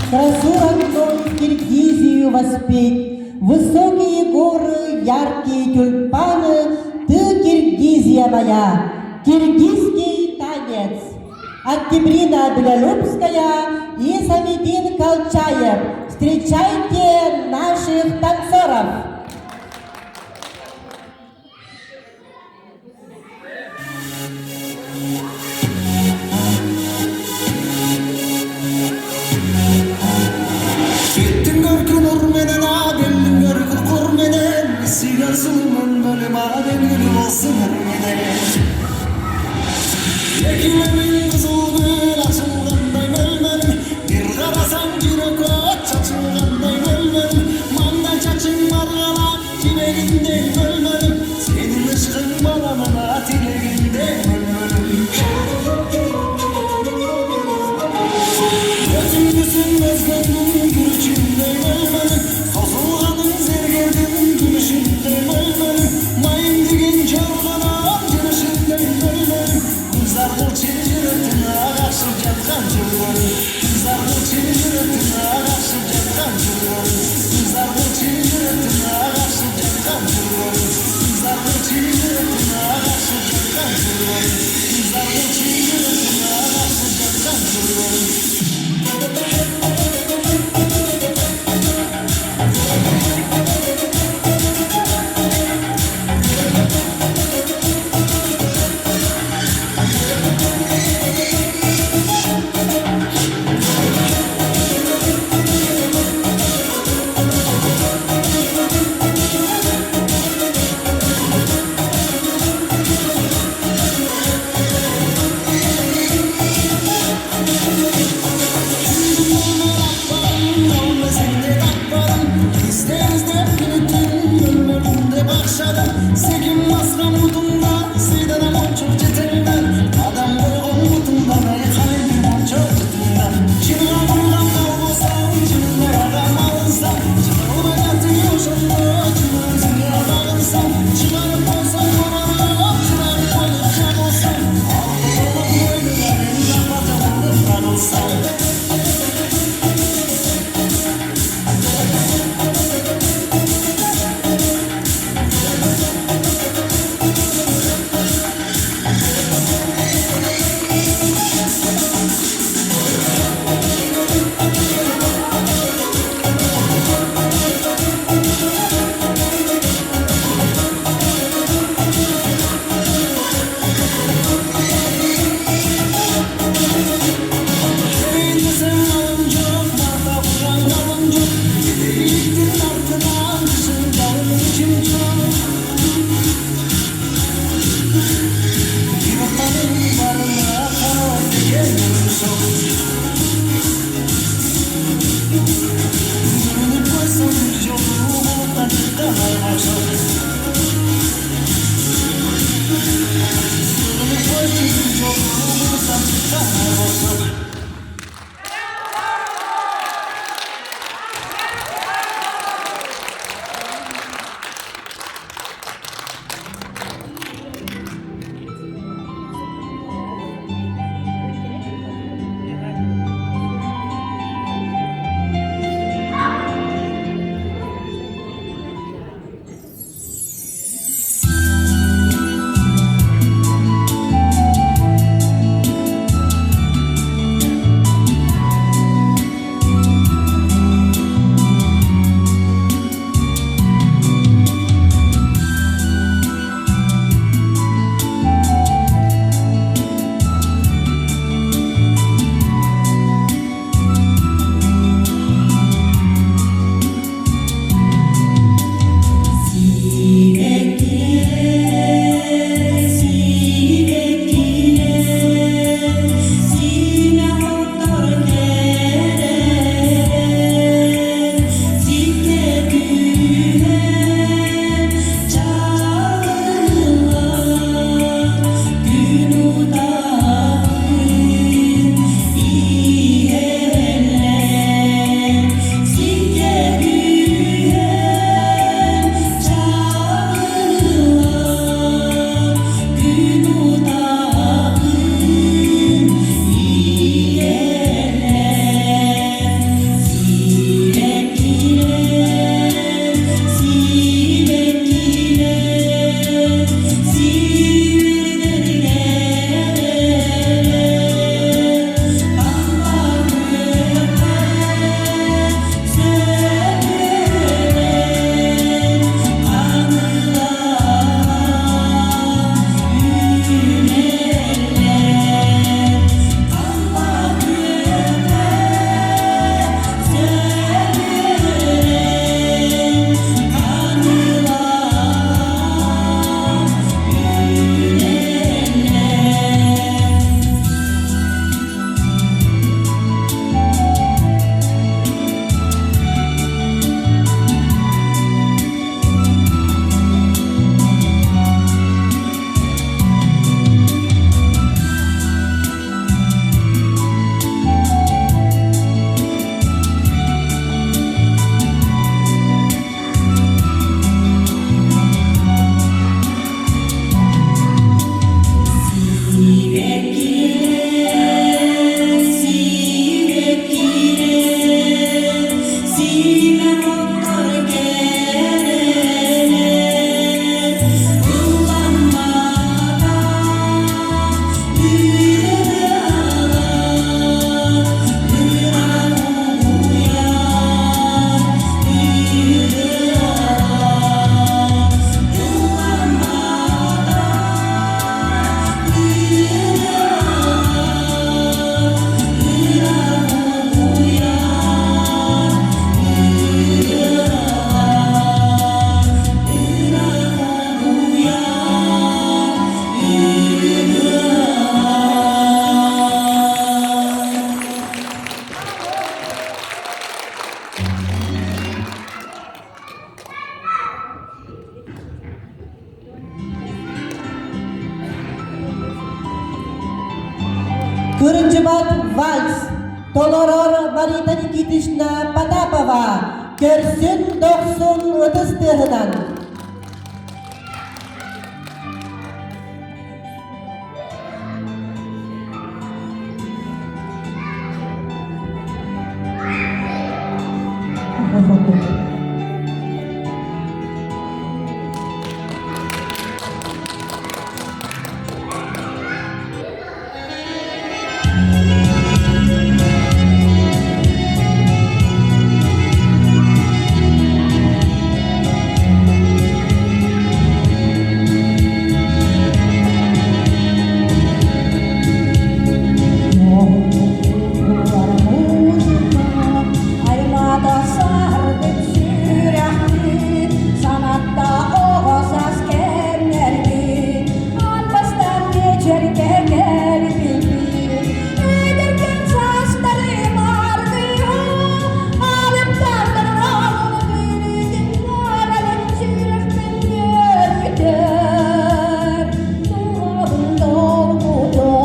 Красу родной Киргизию воспеть, Высокие горы, яркие тюльпаны, Ты, Киргизия моя, киргизский танец. Октябрина Белолюбская и Самедин Колчаев. Встречайте наших танцоров! Ситтин көркүн ур менен абелдин көркүн кур менен Сүйгөн сулуңун бөлүм абелгүлү болсун ыр менен Экилемин кызыл гүл ачылгандай мөлмөл Бир карасаң жүрөккө чачылгандай мөлмөл Маңдай чачың маргалак жибегиндей мөлмөл Сенин ышкың баламына тилегиндей мөлмөл Өтүмдүсүң өзгөнүн күрүчүндөй мөлмөл Жакшадым Сегим баскан бутумда Сыйданам ончук жетиңден Адам койгон бутумдан Ай калай бир мончок жытыңдан Жылга куйган мал болсоң Жылдарга малынсаң Чыга албай ошондо Чын өзүңө багынсаң Чыгарып койсоң боронуп Чырагы болуп жагылсаң Алтын мойнуна мен жакпа болуп тагылсаң. Кырдьыбат вальс толорор Марита Никитична Потапова көрсүн дохсун ытыс тыаһынан. Аймата сарбыт сүрэхпит, санатта оҕо саас кэмнэрбит, аан бастаан биэчэргэ кэлбиппит. Эдэркэн саастарым ардыһа, алыптардан алын баралын сүрэхпин үөрүтэр, дууһабын долгутар.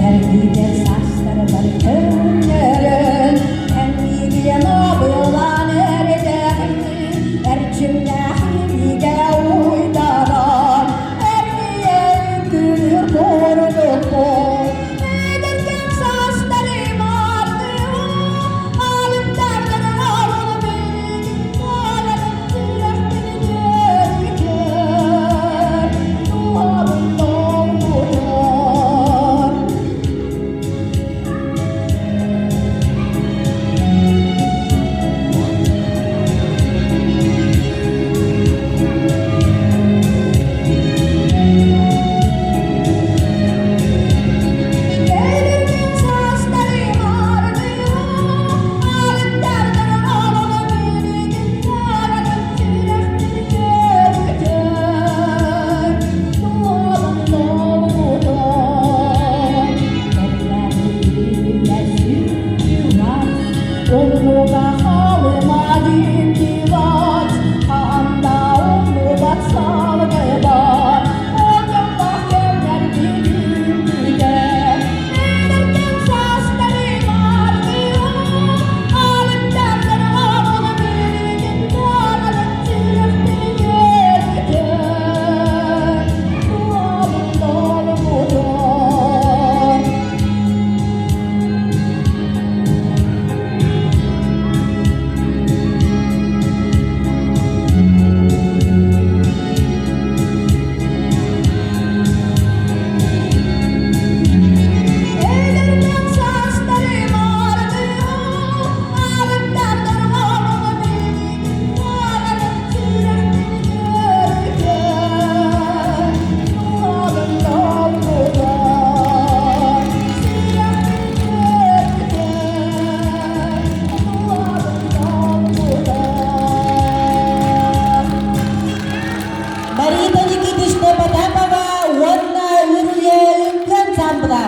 Эргийдэр састарбар көннөрөн, Эмиийэн абылаан эрдэҕин, Эрчимнээх илиигэ уйдаран, Эргийэн күлүр курдукпун. Эдэркэм саастарым ардыга, Алыптардан алын билигин Барарын сүрэхпин үөрүтэр, Дууһабын долгутар. Эдэркэм саастарым ардыга, Алыптардан алын билигин Барарын сүрэхпин үөрүтэр, Дууһабын долгутар. Оннуга халыма димдиват, Анда умнубат салгыбат, Оттон кэмнэр бүгүнгүдэ, Эдэркэм саастарым ардыга, Алыптардан алын билигин Барарын сүрэхпин үөрүтэр, Дууһабын долгутар. Эдэркэм саастарым ардыга, Алыптардан алын билигин Барарын сүрэхпин үөрүтэр, Дууһабын долгутар. Сүрэхпин үөрүтэр, Дууһабын долгутар. Марита Никитична Потапова уонна Үрүйэ үҥкүү ансамбла.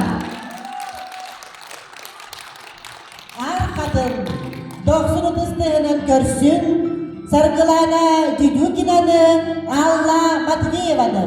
Аар хатын дохсун ытыс тыаһынан көрсүн Саргылана Дедюкинаны, Алла Матвееваны.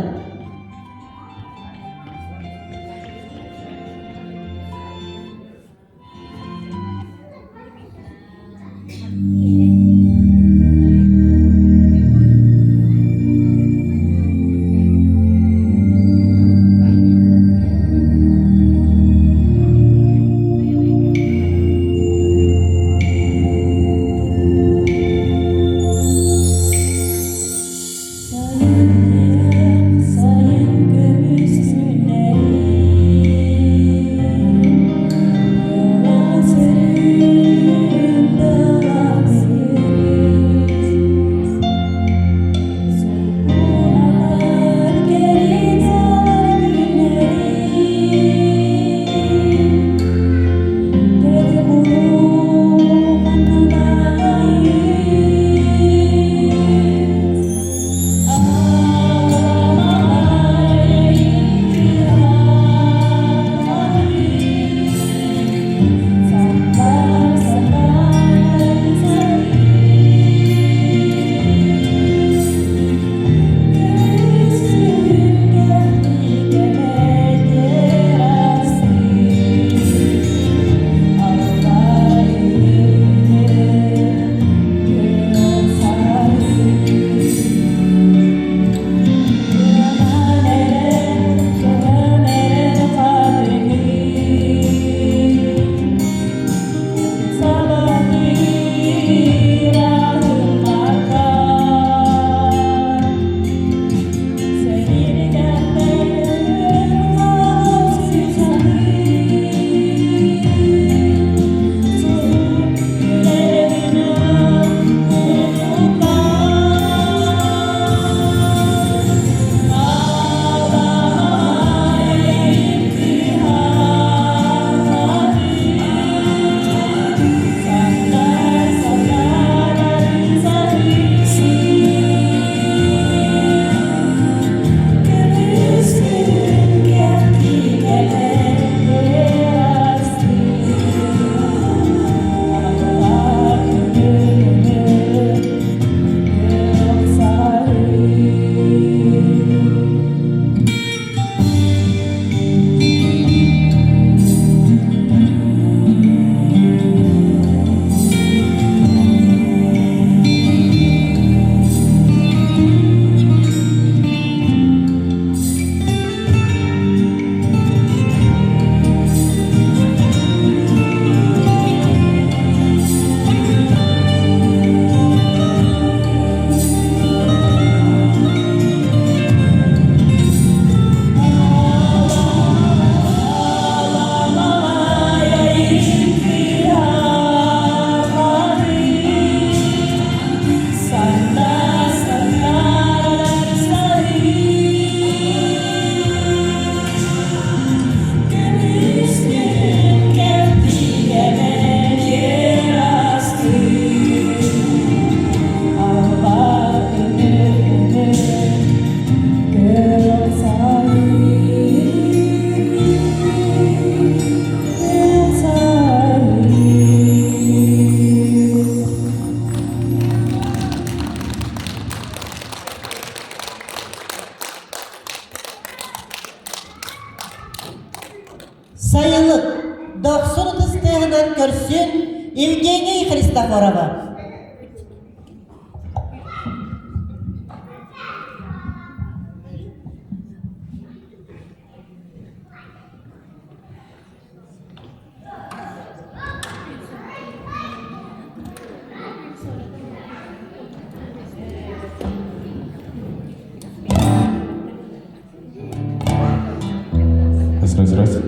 Сайын ытыстарынан көрсүн Евгений Христофорова. Раз, раз, раз.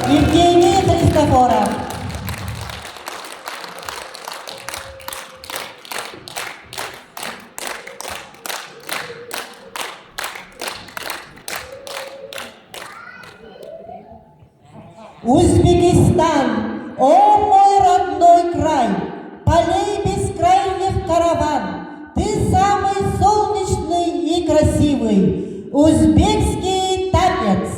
Евгений Христофоров. Узбекистан, о мой родной край, полей бескрайних караван, ты самый солнечный и красивый, узбекский танец.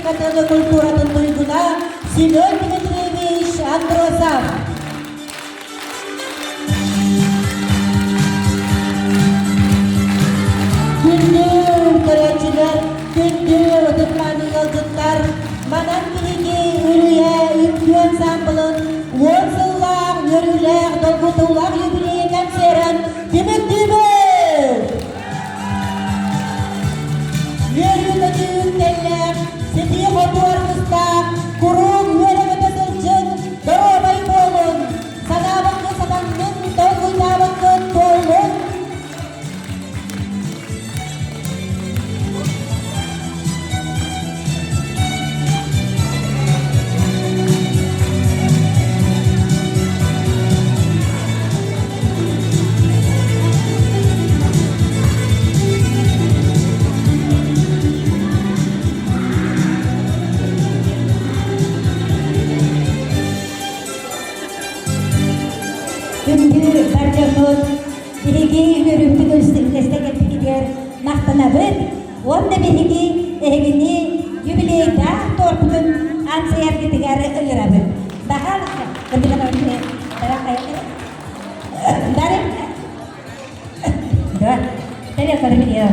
Республикатын культуратын туйгуна Семен Дмитриевич Андросов. Күндү көрөөччүлэр, күндү ытык-мааны ыалдьыттар, манан биһиги Үрүйэ үҥкүү ансаамбылын уон сыллаах үөрүүлээх, долгутуулаах юбилейы концерын түмүктүүбүт! Үөрүү-көтүү үктэллээх, ситии-хотуу аргыстаах, куруук үөрэ-көтө сылдьыҥ, доруобай буолуҥ! Санаабыккын сатаннын, толкуйдаабыккын туоллун! Күндү бар дьоммут, биһиги үөрүүбүтүн үллэстэ кэлбиккитигэр махтанабыт уонна биһиги эһигини юбилейдаах туорпутун ансыйаргытыгар ыҥырабыт. Баһаалыста, Дарым. Да.